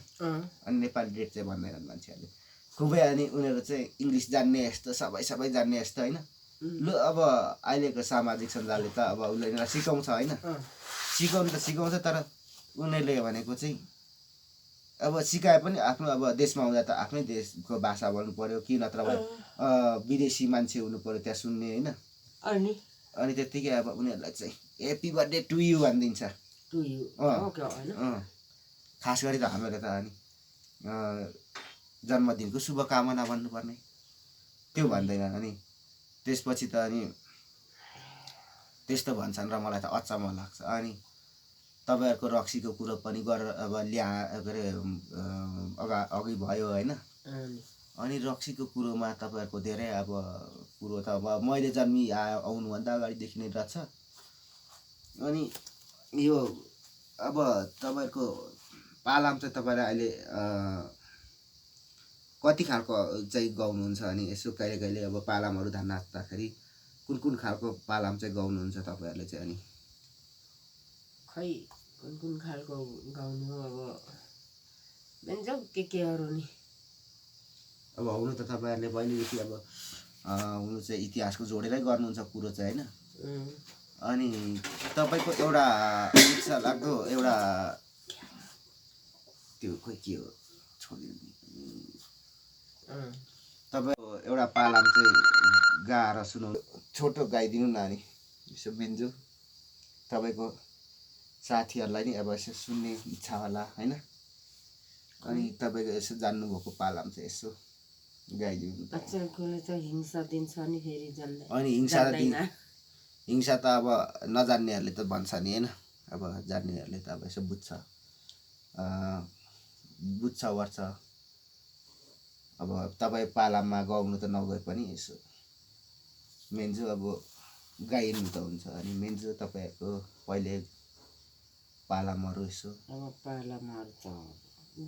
अनि नेपाली डेट चाहिँ भन्दैनन् मान्छेहरूले खुबै। अनि उनीहरू चाहिँ इङ्ग्लिस जान्ने यस्तो सबै जान्ने यस्तो होइन। लु अब अहिलेको सामाजिक सञ्जालले त अब उनीहरूलाई सिकाउँछ होइन। सिकाउनु त सिकाउँछ तर उनीहरूले भनेको चाहिँ अब सिकाए पनि आफ्नो अब देशमा आउँदा त आफ्नै देशको भाषा बोल्नु पर्यो कि नत्र विदेशी मान्छे हुनु पर्यो त्यहाँ सुन्ने होइन। अनि त्यत्तिकै अब उनीहरूलाई चाहिँ ह्याप्पी बर्थडे टु यु भनिदिन्छ। खास गरी त हामीहरूले त अनि जन्मदिनको शुभकामना भन्नुपर्ने त्यो भन्दैन। अनि त्यसपछि त अनि त्यस्तो भन्छन् र मलाई त अचम्म लाग्छ। अनि तपाईँहरूको रक्सीको कुरो पनि गरेर अब के अरे अघि भयो होइन। अनि रक्सीको कुरोमा तपाईँहरूको धेरै अब कुरो त अब मैले आउनुभन्दा अगाडिदेखि नै रहेछ। अनि यो अब तपाईँहरूको पालाम चाहिँ तपाईँले अहिले कति खालको चाहिँ गाउनुहुन्छ? अनि यसो कहिले कहिले अब पालामहरू नाच्दाखेरि कुन खालको पालाम चाहिँ गाउनुहुन्छ तपाईँहरूले चाहिँ? अनि खै कुन खालको गाउनु अब मेन्जौ केहरू नि अब हुनु त तपाईँहरूले पहिलेदेखि अब हुनु चाहिँ इतिहासको जोडेरै गर्नुहुन्छ कुरो चाहिँ होइन। अनि तपाईँको एउटा इच्छा लाग्दो एउटा त्यो खोइ के हो छोडिदिनु तपाईँको एउटा पालाम चाहिँ गाएर सुनाउनु छोटो गाइदिनु न। अनि यसो मेन्जु तपाईँको साथीहरूलाई नि अब यसो सुन्ने इच्छा होला होइन। अनि तपाईँको यसो जान्नुभएको पालाम चाहिँ यसो गाइदिनु। आजकलले त हिंसा दिन्छ नि फेरि जान्दैन। अनि हिंसा त अब नजान्नेहरूले त भन्छ नि होइन। अब जान्नेहरूले त अब यसो बुझ्छ ओर्छ। अब तपाईँ पालाममा गाउनु त नगए पनि यसो मेन्जु अब गाइनु त हुन्छ। अनि मेन्जु तपाईँहरूको पहिले पालामहरू यसो। अब पालामहरू त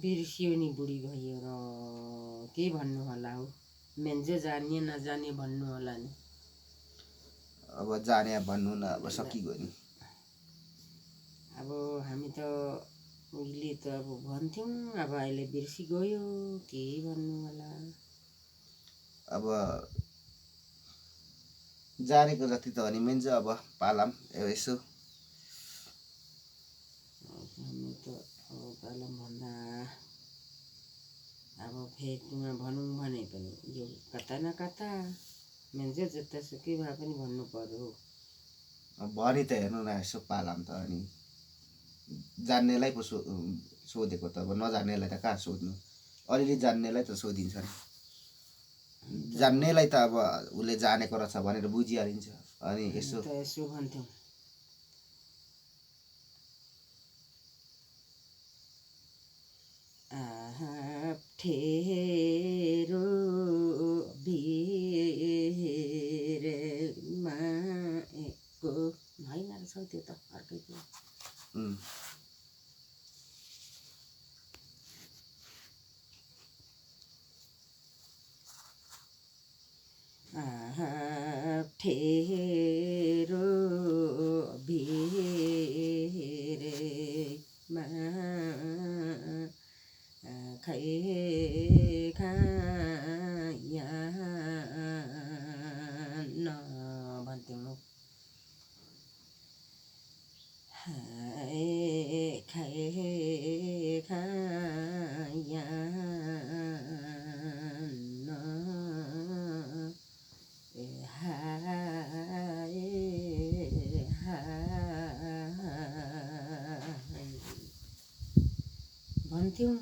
बिर्सियो नि बुढी भयो र के भन्नु होला हौ। मेन्जो जान्ने नजाने भन्नु होला नि। अब जाने भन्नु न अब सकिगयो नि। अब हामी त उहिले त अब भन्थ्यौँ अब अहिले बिर्सिगयो के भन्नु होला। अब जानेको जति त अनि मेन्जो अब पालाम यसो। हामी त अब पालाम भन्दा अब फेदमा भनौँ भने पनि यो कता न कता मेन्जो जतासुकै भए पनि भन्नु पर्यो। भनि त हेर्नु न यसो पालाम त। अनि जान्नेलाई पो सोधेको त अब नजान्नेलाई त कहाँ सोध्नु। अलिअलि जान्नेलाई त सोधिन्छ नि। जान्नेलाई त अब उसले जानेको रहेछ भनेर बुझिहालिन्छ। अनि यसो भन्थ्यौँ ठेरो भिरमा होइन रहेछ त्यो त अर्कै कुरा। ठेरो भिरमा खै खाया न भन्थ्यौँ। खै खाया न भन्थ्यौँ।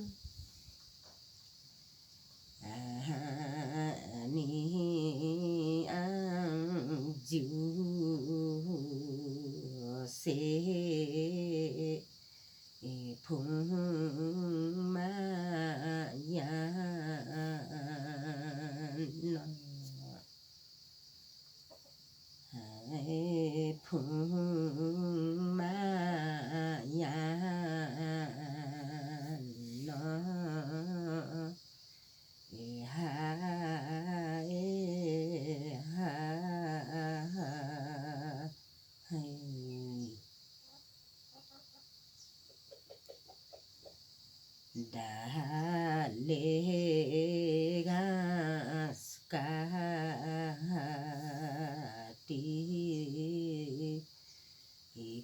घाँस काटी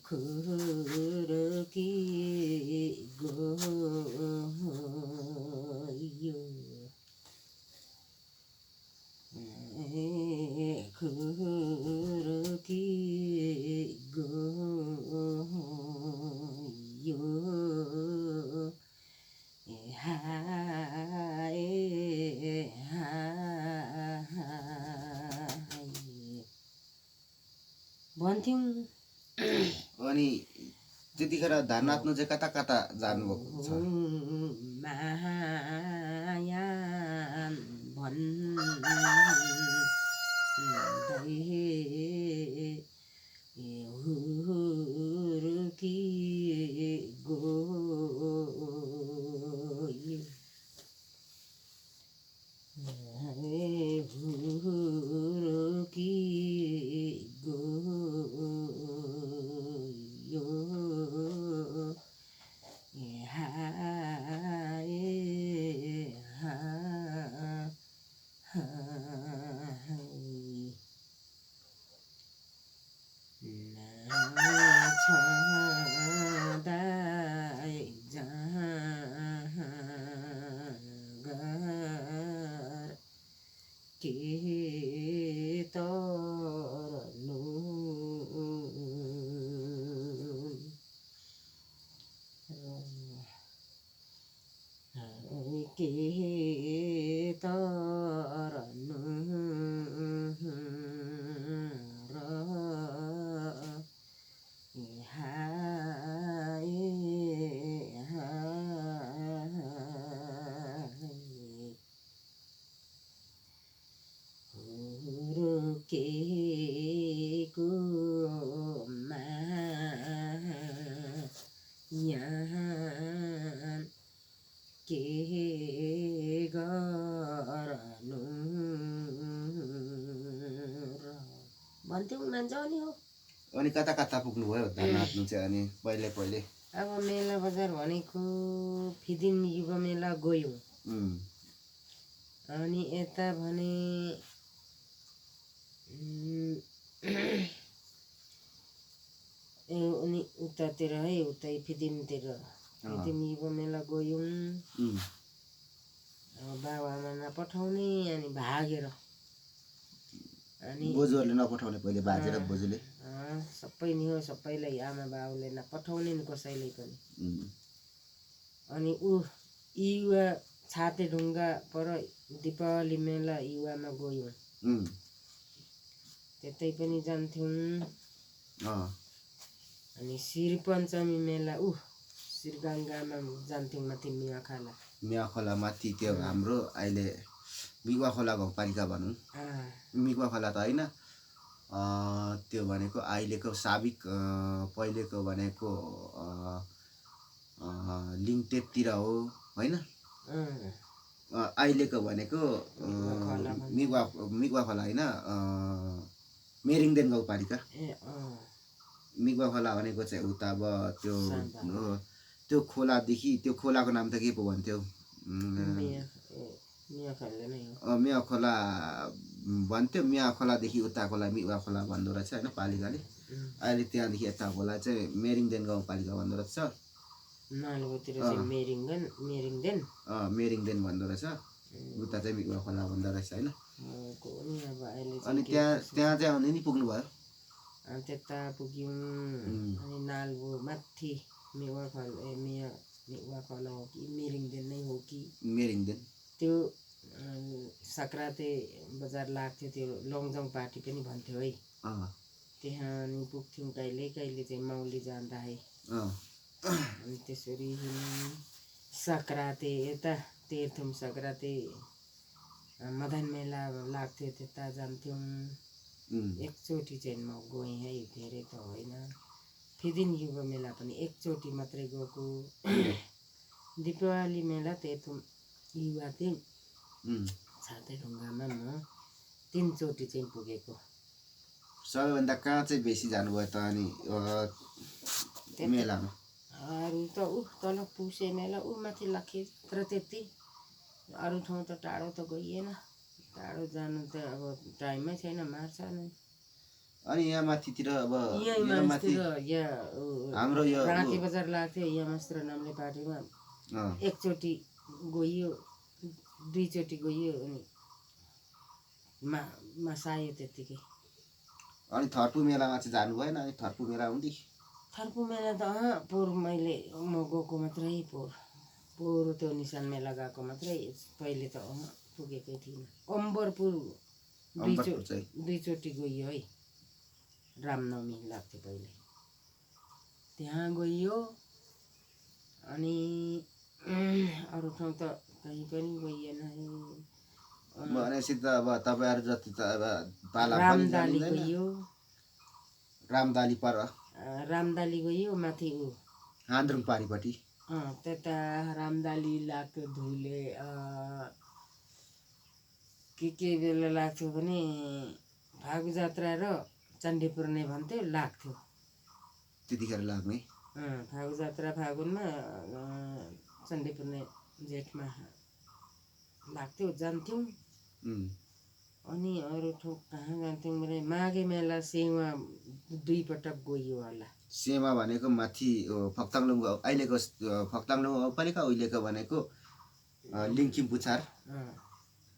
खुरुकी गयो खुरुकी गयो हाय भन्थ्यौँ। अनि त्यतिखेर धान नाच्नु चाहिँ कता कता जानुभएको छ? माया भन्दै हुरुकी गयो हुरुकी गयो हाय छँदै जाँगर के तरनु के तरनु र हाय हुरुकेको माया के गर्नु र भन्थ्यौँ मान्छौँ नि हो। अनि कता कता पुग्नुभयो धान नाच्नु चाहिँ? अनि पहिले अब मेला बजार भनेको फिदिम युव मेला गयौँ। अनि यता भने अनि उतातिर है उतै फिदिमतिर फिदिम युव मेला गयौँ। अब बाबुआमा नपठाउने अनि भागेर अनि बोजूहरूले नपठाउने पहिले बाजेर बोजूले सबै नि हो, सबैलाई आमा बाउले नपठाउने नि कसैले पनि। अनि युवा छाते ढुङ्गा पर दीपावली मेला युवामा गयौँ। त्यतै पनि जान्थ्यौँ। अनि श्रीपञ्चमी मेला श्रीगङ्गामा जान्थ्यौँ माथि मिया खोला माथि त्यो हाम्रो अहिले मिगुवा खोला गाउँपालिका भनौँ। मिगुवा खोला त होइन, त्यो भनेको अहिलेको साबिक पहिलेको भनेको लिङटेपतिर हो होइन। अहिलेको भनेको मिगुवा खोला होइन, मेरिङदेन गाउँपालिका। मिगुवा खोला भनेको चाहिँ उता अब त्यो खोलादेखि त्यो खोलाको नाम त के पो भन्थ्यो? मिया खोला भन्थ्यो। मिया खोलादेखि उताकोलाई मिगुवा खोला भन्दो रहेछ होइन पालिकाले। अहिले त्यहाँदेखि यता खोला चाहिँ मेरिङदेन गाउँपालिका भन्दो रहेछ। मेरिङदेन भन्दो रहेछ, उता चाहिँ मिगुवा खोला भन्दो रहेछ होइन। अनि त्यहाँ चाहिँ आउने नि पुग्नुभयो? त्यता पुग्यौँ। अनि नालबो माथि मिगुवा खोला हो कि मेरिङदेन नै हो कि? मेरिङदेन। त्यो सङ्क्रान्ति बजार लाग्थ्यो, त्यो लङजङ पार्टी पनि भन्थ्यो है। त्यहाँ नि पुग्थ्यौँ कहिले कहिले चाहिँ मौली जाँदा है। अनि त्यसरी सङ्क्रान्ति यता तेह्रथुम सङ्क्रान्ति मदन मेला लाग्थ्यो, त्यता जान्थ्यौँ। एकचोटि चाहिँ म गएँ है, धेरै त होइन। फिदिम युव मेला पनि एकचोटि मात्रै गएको। दीपावली मेला तेह्रथुम युवा चाहिँ छाते ढुङ्गामा म 3 चोटि चाहिँ पुगेको। सबैभन्दा कहाँ चाहिँ बेसी जानुभयो त अनि मेलामा? अरू त तल पुसे मेला माथि लखेत्र त्यति अरू ठाउँ त टाढो त गइएन, टाढो जानु त अब टाइमै छैन, मार्छ नै। अनि यहाँ माथितिर अब यहीँ यहाँ माथि मास्तिर यहाँ हाम्रो यो राँके बजार लाग्थ्यो, यहाँ मास्तिर नाम्ले पार्टीमा एकचोटि गइयो, दुईचोटि गइयो, अनि मसायो त्यत्तिकै। अनि थर्पु मेलामा चाहिँ जानु भएन? अनि थर्पु मेला हुँदी थर्पु मेला त पोहोर म गएको मात्रै, पोहोर त्यो निशान मेला गएको मात्रै, पहिले त पुगेकै थिइनँ। अम्बरपुर दुईचोटि गइयो है, रामनवमी लाग्थ्यो पहिले, त्यहाँ गइयो। अनि अरू ठाउँ त कहीँ पनि गइएन है। भनेपछि त अब तपाईँहरू जति त अब पाला पनि रामदाली जानिँदैन। गइयो, रामदाली पर रामदाली गइयो, माथि हान्द्रुङ पारिपट्टि त्यता रामदाली लाग्थ्यो। धुले के बेला लाग्थ्यो भने फागु जात्रा र चण्डी पूर्णे भन्थ्यो, लाग्थ्यो त्यतिखेर लाग्ने। फागु जात्रा फागुनमा, चण्डी पूर्णे जेठमा लाग्थ्यो, जान्थ्यौँ। अनि अरू ठाउँ कहाँ जान्थ्यौँ भने माघे मेला सेवा 2 पटक गइयो होला। सेवा भनेको माथि फक्ताङलुङ, अहिलेको फक्ताङलुङ गाउँपालिका, उहिलेको भनेको लिङखिम पुछार,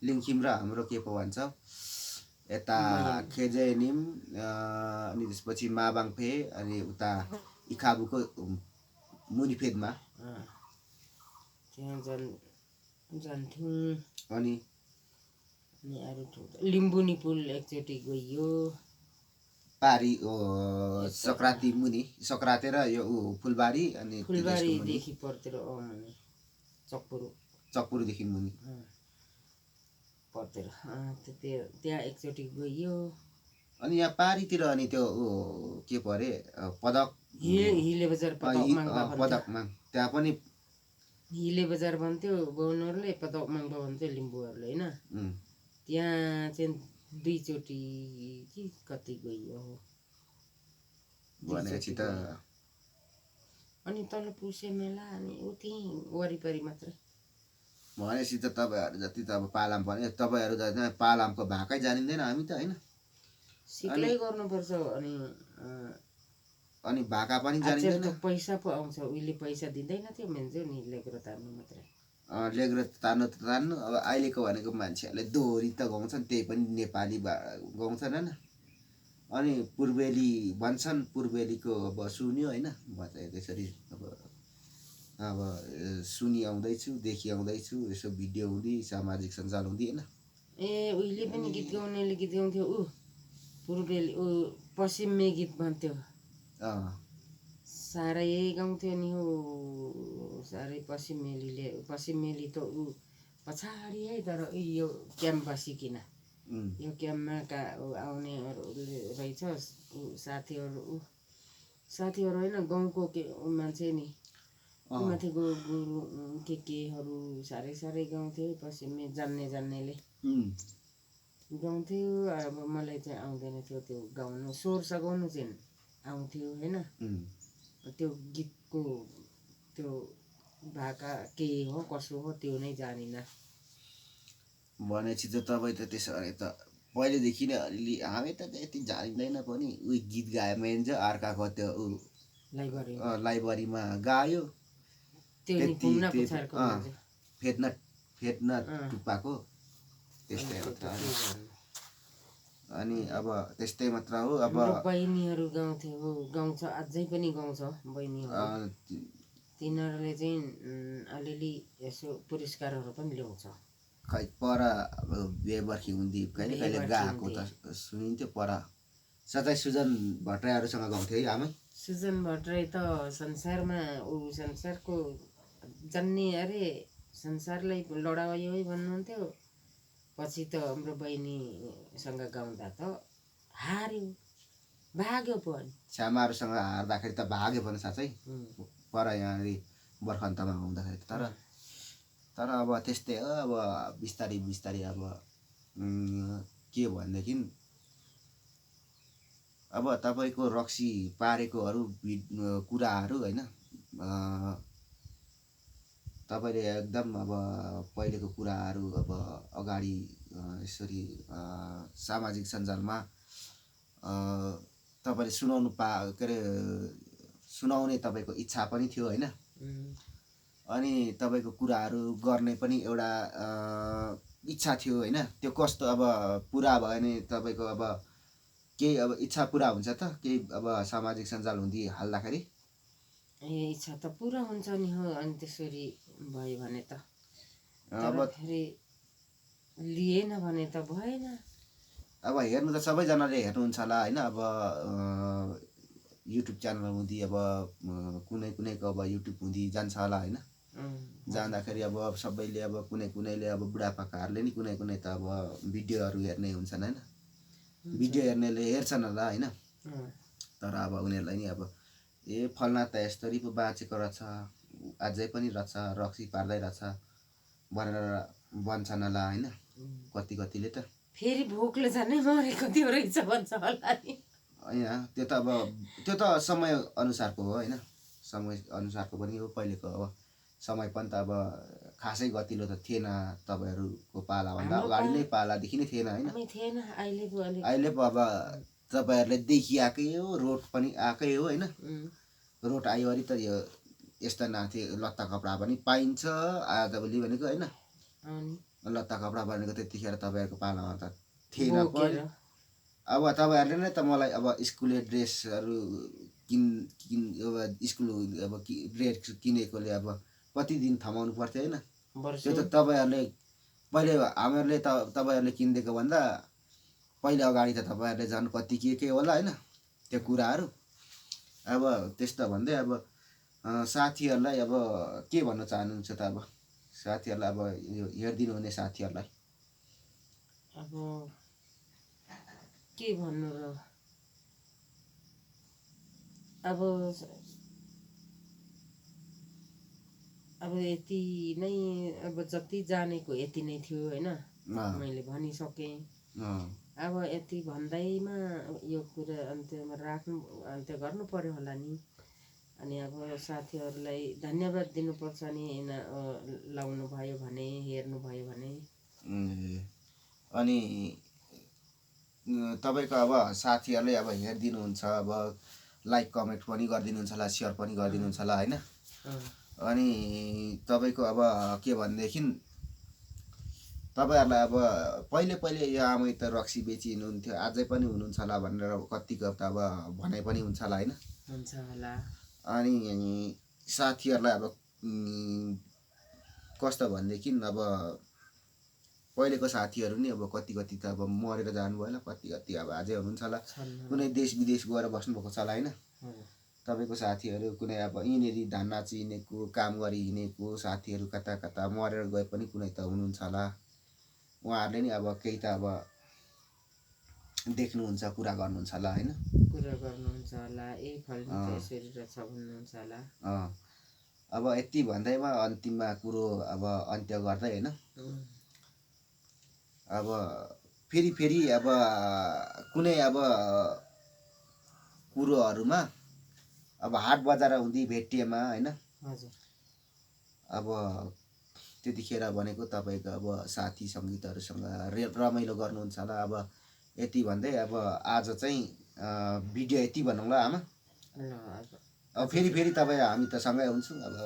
लिङखिम र हाम्रो के पो भन्छ यता खेजेनिम, अनि त्यसपछि माबाङफे, अनि उता इखाबुको मुनिफेदमा त्यहाँ जान्थ्यौँ। अनि अरू ठाउँ लिम्बुनी पुल एकचोटि गइयो, पारी सङ्क्रान्ति मुनि, सङ्क्रान्ति र यो फुलबारी, अनि फुलबारीदेखि परतिर चकपुरदेखि मुनि परतिर त्यहाँ एकचोटि गइयो। अनि यहाँ पारीतिर अनि त्यो के पो अरे पदक हिले बजार, पदकमा त्यहाँ पनि हिले बजार भन्थ्यो बाहुनहरूले, पदक माङ्बा भन्थ्यो लिम्बूहरूले होइन। त्यहाँ चाहिँ 2 चोटि कि कति गइयो भनेपछि त। अनि तल पुसे मेला, अनि उति वरिपरि मात्रै। भनेपछि त तपाईँहरू जति त अब पालाम भने तपाईँहरू त पालामको भाकै जानिँदैन, हामी त होइन, सिक्लै गर्नुपर्छ। अनि भाका पनि जानिँदैन। पैसा पो आउँछ, उहिले पैसा दिँदैन थियो, मेन्जो नि लेग्रो तान्नु मात्रै। लेग्रो तान्नु त तान्नु, अब अहिलेको भनेको मान्छेहरूले दोहोरी त गाउँछन्, त्यही पनि नेपाली गाउँछन् होइन। अनि पूर्वेली भन्छन्, पूर्वेलीको अब सुन्यो होइन, म चाहिँ त्यसरी अब सुनि आउँदैछु, देखि आउँदैछु, यसो भिडियो हुँदी, सामाजिक सञ्जाल हुँदी होइन। उहिले पनि गीत गाउनेले गीत गाउँथ्यो, पूर्वेली पश्चिमे गीत भन्थ्यो, साह्रै गाउँथ्यो नि हो साह्रै। पश्चिमेली त पछाडि है, तर यो क्याम्प बसिकन, यो क्याम्पमा आउनेहरू रहेछ साथीहरू होइन, गाउँको मान्छे नि, माथिको गुरु केहरू साह्रै गाउँथ्यो। पश्चिमे जान्नेले गाउँथ्यो। अब मलाई चाहिँ आउँदैन थियो त्यो गाउनु, स्वर सघाउनु चाहिँ आउँथ्यो होइन। त्यो गीतको त्यो भाका के हो कसो हो त्यो नै जानिनँ। भनेपछि त तपाईँ त त्यसो भने त पहिलेदेखि नै अलिअलि, हामी त त्यति जानिँदैन पनि, गीत गायो भने चाहिँ अर्काको त्यो लाइब्रेरीमा गायो, फेद्न टुप्पाको त्यस्तै मात्र। अनि अब त्यस्तै मात्र हो। अब बहिनीहरू गाउँछ, अझै पनि गाउँछ बहिनीहरू, तिनीहरूले चाहिँ अलिअलि यसो पुरस्कारहरू पनि ल्याउँछ। खै पर अब बेबर्खी हुँदी कहिले कहिले गाएको त सुनिन्थ्यो। पर सधैँ सुजन भट्टराईहरूसँग गाउँथ्यो है आमै। सुजन भट्टराई त संसारको जन्ने अरे संसारलाई लडायो है भन्नुहुन्थ्यो। पछि त हाम्रो बहिनीसँग गाउँदा त हार्यो, भाग्यो पो। अनि श्यामाहरूसँग हार्दाखेरि त भाग्यो पनि साँच्चै, पर यहाँनिर बर्खन्तमा गाउँदाखेरि। तर अब त्यस्तै हो। अब बिस्तारै अब के भनेदेखि अब तपाईँको रक्सी पारेकोहरू कुराहरू होइन, तपाईँले एकदम अब पहिलेको कुराहरू अब अगाडि यसरी सामाजिक सञ्जालमा तपाईँले के अरे सुनाउने तपाईँको इच्छा पनि थियो होइन अनि तपाईँको कुराहरू गर्ने पनि एउटा इच्छा थियो होइन त्यो कस्तो अब पुरा भयो भने तपाईँको अब केही अब इच्छा पुरा हुन्छ त केही अब सामाजिक सञ्जाल हुँदी हाल्दाखेरि इच्छा त पुरा हुन्छ नि हो अनि त्यसरी भयो भने त अब फेरि लिएन भने त भएन अब हेर्नु त सबैजनाले हेर्नुहुन्छ होला होइन अब युट्युब च्यानल हुँदी अब कुनैको अब युट्युब हुँदी जान्छ होला होइन जाँदाखेरि अब सबैले अब कुनैले अब बुढापाकाहरूले नि कुनै त अब भिडियोहरू हेर्ने हुन्छन् होइन भिडियो हेर्नेले हेर्छन् होला होइन तर अब उनीहरूलाई नि अब फल्ना त यस्तरी पो बाँचेको रहेछ अझै पनि रहेछ रक्सी पार्दै रहेछ भनेर भन्छन् होला होइन कतिले त फेरि भोकले झनै मरेको त्यो रहेछ भन्छ होला नि होइन त्यो त समय अनुसारको हो होइन समय अनुसारको पनि हो पहिलेको अब समय पनि त अब खासै गतिलो त थिएन तपाईँहरूको पालाभन्दा अगाडि नै पालादेखि नै थिएन होइन अहिले पो अब तपाईँहरूले देखिआएकै हो रोड पनि आएकै हो होइन रोड आयोवरी त यो यस्ता नाथे लत्ता कपडा पनि पाइन्छ आजभोलि भनेको होइन लत्ता कपडा भनेको त्यतिखेर तपाईँहरूको पालामा त थिएन पनि अब तपाईँहरूले नै त मलाई अब स्कुले ड्रेसहरू अब स्कुल अब ड्रेस किनेकोले अब कति दिन थमाउनु पर्थ्यो होइन त्यो त तपाईँहरूले पहिले हामीहरूले त तपाईँहरूले किनिदिएको भन्दा पहिले अगाडि त तपाईँहरूले झन् कति के होला होइन त्यो कुराहरू अब त्यस्तो भन्दै अब साथीहरूलाई अब के भन्न चाहनुहुन्छ त अब साथीहरूलाई अब यो हेरिदिनु हुने साथीहरूलाई अब के भन्नु र अब यति नै अब जति जानेको यति नै थियो होइन मैले भनिसकेँ अब यति भन्दैमा यो कुरा अन्त्य गर्नु पर्यो होला नि अनि अब साथीहरूलाई धन्यवाद दिनुपर्छ नि लाउनु भयो भने हेर्नु भयो भने अनि तपाईँको अब साथीहरूले अब हेरिदिनुहुन्छ अब लाइक कमेन्ट पनि गरिदिनुहुन्छ होला सेयर पनि गरिदिनुहुन्छ होला होइन अनि तपाईँको अब के भनेदेखि तपाईँहरूलाई अब पहिले यो आमै त रक्सी बेची हुनुहुन्थ्यो अझै पनि हुनुहुन्छ होला भनेर कतिको त अब भनाइ पनि हुन्छ होला होइन हुन्छ होला अनि साथीहरूलाई अब कस्तो भनेदेखि अब पहिलेको साथीहरू नि अब कति त अब मरेर जानुभयो होला कति अब अझै हुनुहुन्छ होला कुनै देश विदेश गएर बस्नुभएको छ होला होइन तपाईँको साथीहरू कुनै अब यिनीहरू धान नाची हिँडेको काम गरी हिँडेको साथीहरू कता मरेर गए पनि कुनै त हुनुहुन्छ होला उहाँहरूले नि अब केही त अब देख्नुहुन्छ कुरा गर्नुहुन्छ होला होइन कुरा गर्नुहुन्छ होला यसरी रहेछ भन्नुहुन्छ होला अब यति भन्दैमा अन्तिममा कुरो अब अन्त्य गर्दै होइन अब फेरि अब कुनै अब कुरोहरूमा अब हाट बजार हुँदी भेटिएमा होइन अब त्यतिखेर भनेको तपाईँको अब साथी सङ्गीतहरूसँग रमाइलो गर्नुहुन्छ होला अब यति भन्दै अब आज चाहिँ भिडियो यति भनौँ ल आमा अब फेरि तपाईँ हामी त सँगै हुन्छौँ अब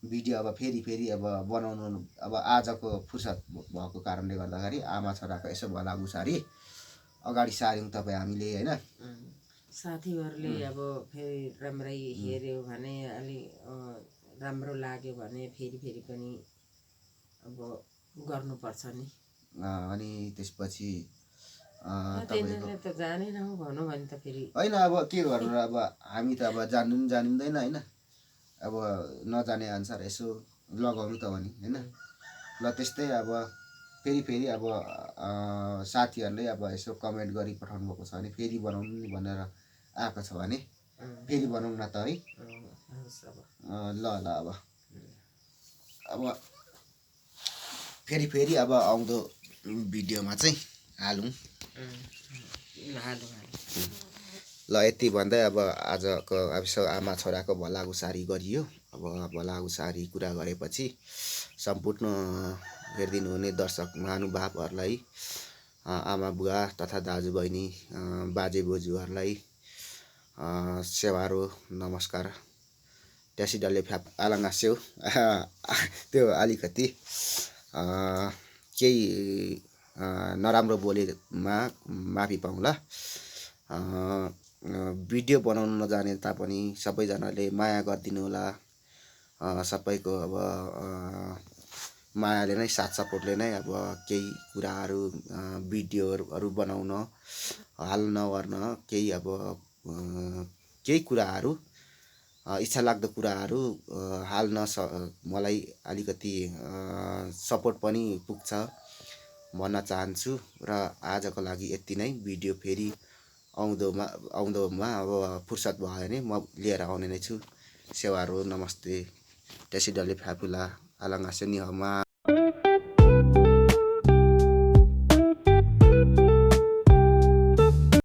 भिडियो अब फेरि अब बनाउनु अब आजको फुर्सद भएको कारणले गर्दाखेरि आमा छोराको यसो भलागुसारी अगाडि सार्यौँ तपाईँ हामीले होइन साथीहरूले अब फेरि राम्रै हेऱ्यो भने अलि राम्रो लाग्यो भने फेरि पनि अब गर्नुपर्छ नि अनि त्यसपछि तिनीहरूले त जानेन हो भनौँ भने त फेरि होइन अब के गर्नु र अब हामी त अब जान्नु पनि जानिँदैन होइन अब नजाने अनुसार यसो लगाउनु त हो नि होइन ल त्यस्तै अब फेरि अब साथीहरूले अब यसो कमेन्ट गरी पठाउनु भएको छ भने फेरि बनाउनु नि भनेर आएको छ भने फेरि बनाउँ न त है ल अब फेरि अब आउँदो भिडियोमा चाहिँ हालौँ ल यति भन्दै अब आजको अब आमा छोराको भलागुसारी गरियो अब भला उसारी कुरा गरेपछि सम्पूर्ण हेरिदिनु हुने दर्शक महानुभावहरूलाई आमा बुवा तथा दाजुबहिनी बाजे बोजूहरूलाई सेवारो नमस्कार। ट्यासी डल्ले फ्याप आलाङास्यौ त्यो अलिकति केही नराम्रो बोलेमा माफी पाउँला। भिडियो बनाउन नजाने तापनि सबैजनाले माया गरिदिनु होला। सबैको अब मायाले नै साथ सपोर्टले नै अब केही कुराहरू भिडियोहरू बनाउन हाल नगर्न केही अब केही कुराहरू इच्छा लाग्दो कुराहरू हाल्न मलाई अलिकति सपोर्ट पनि पुग्छ भन्न चाहन्छु। र आजको लागि यति नै। भिडियो फेरि आउँदोमा अब फुर्सद भयो भने म लिएर आउने नै छु। सेवारो नमस्ते। ट्यासी डल्ले फ्यापुला आलाङास्यो नि हमा।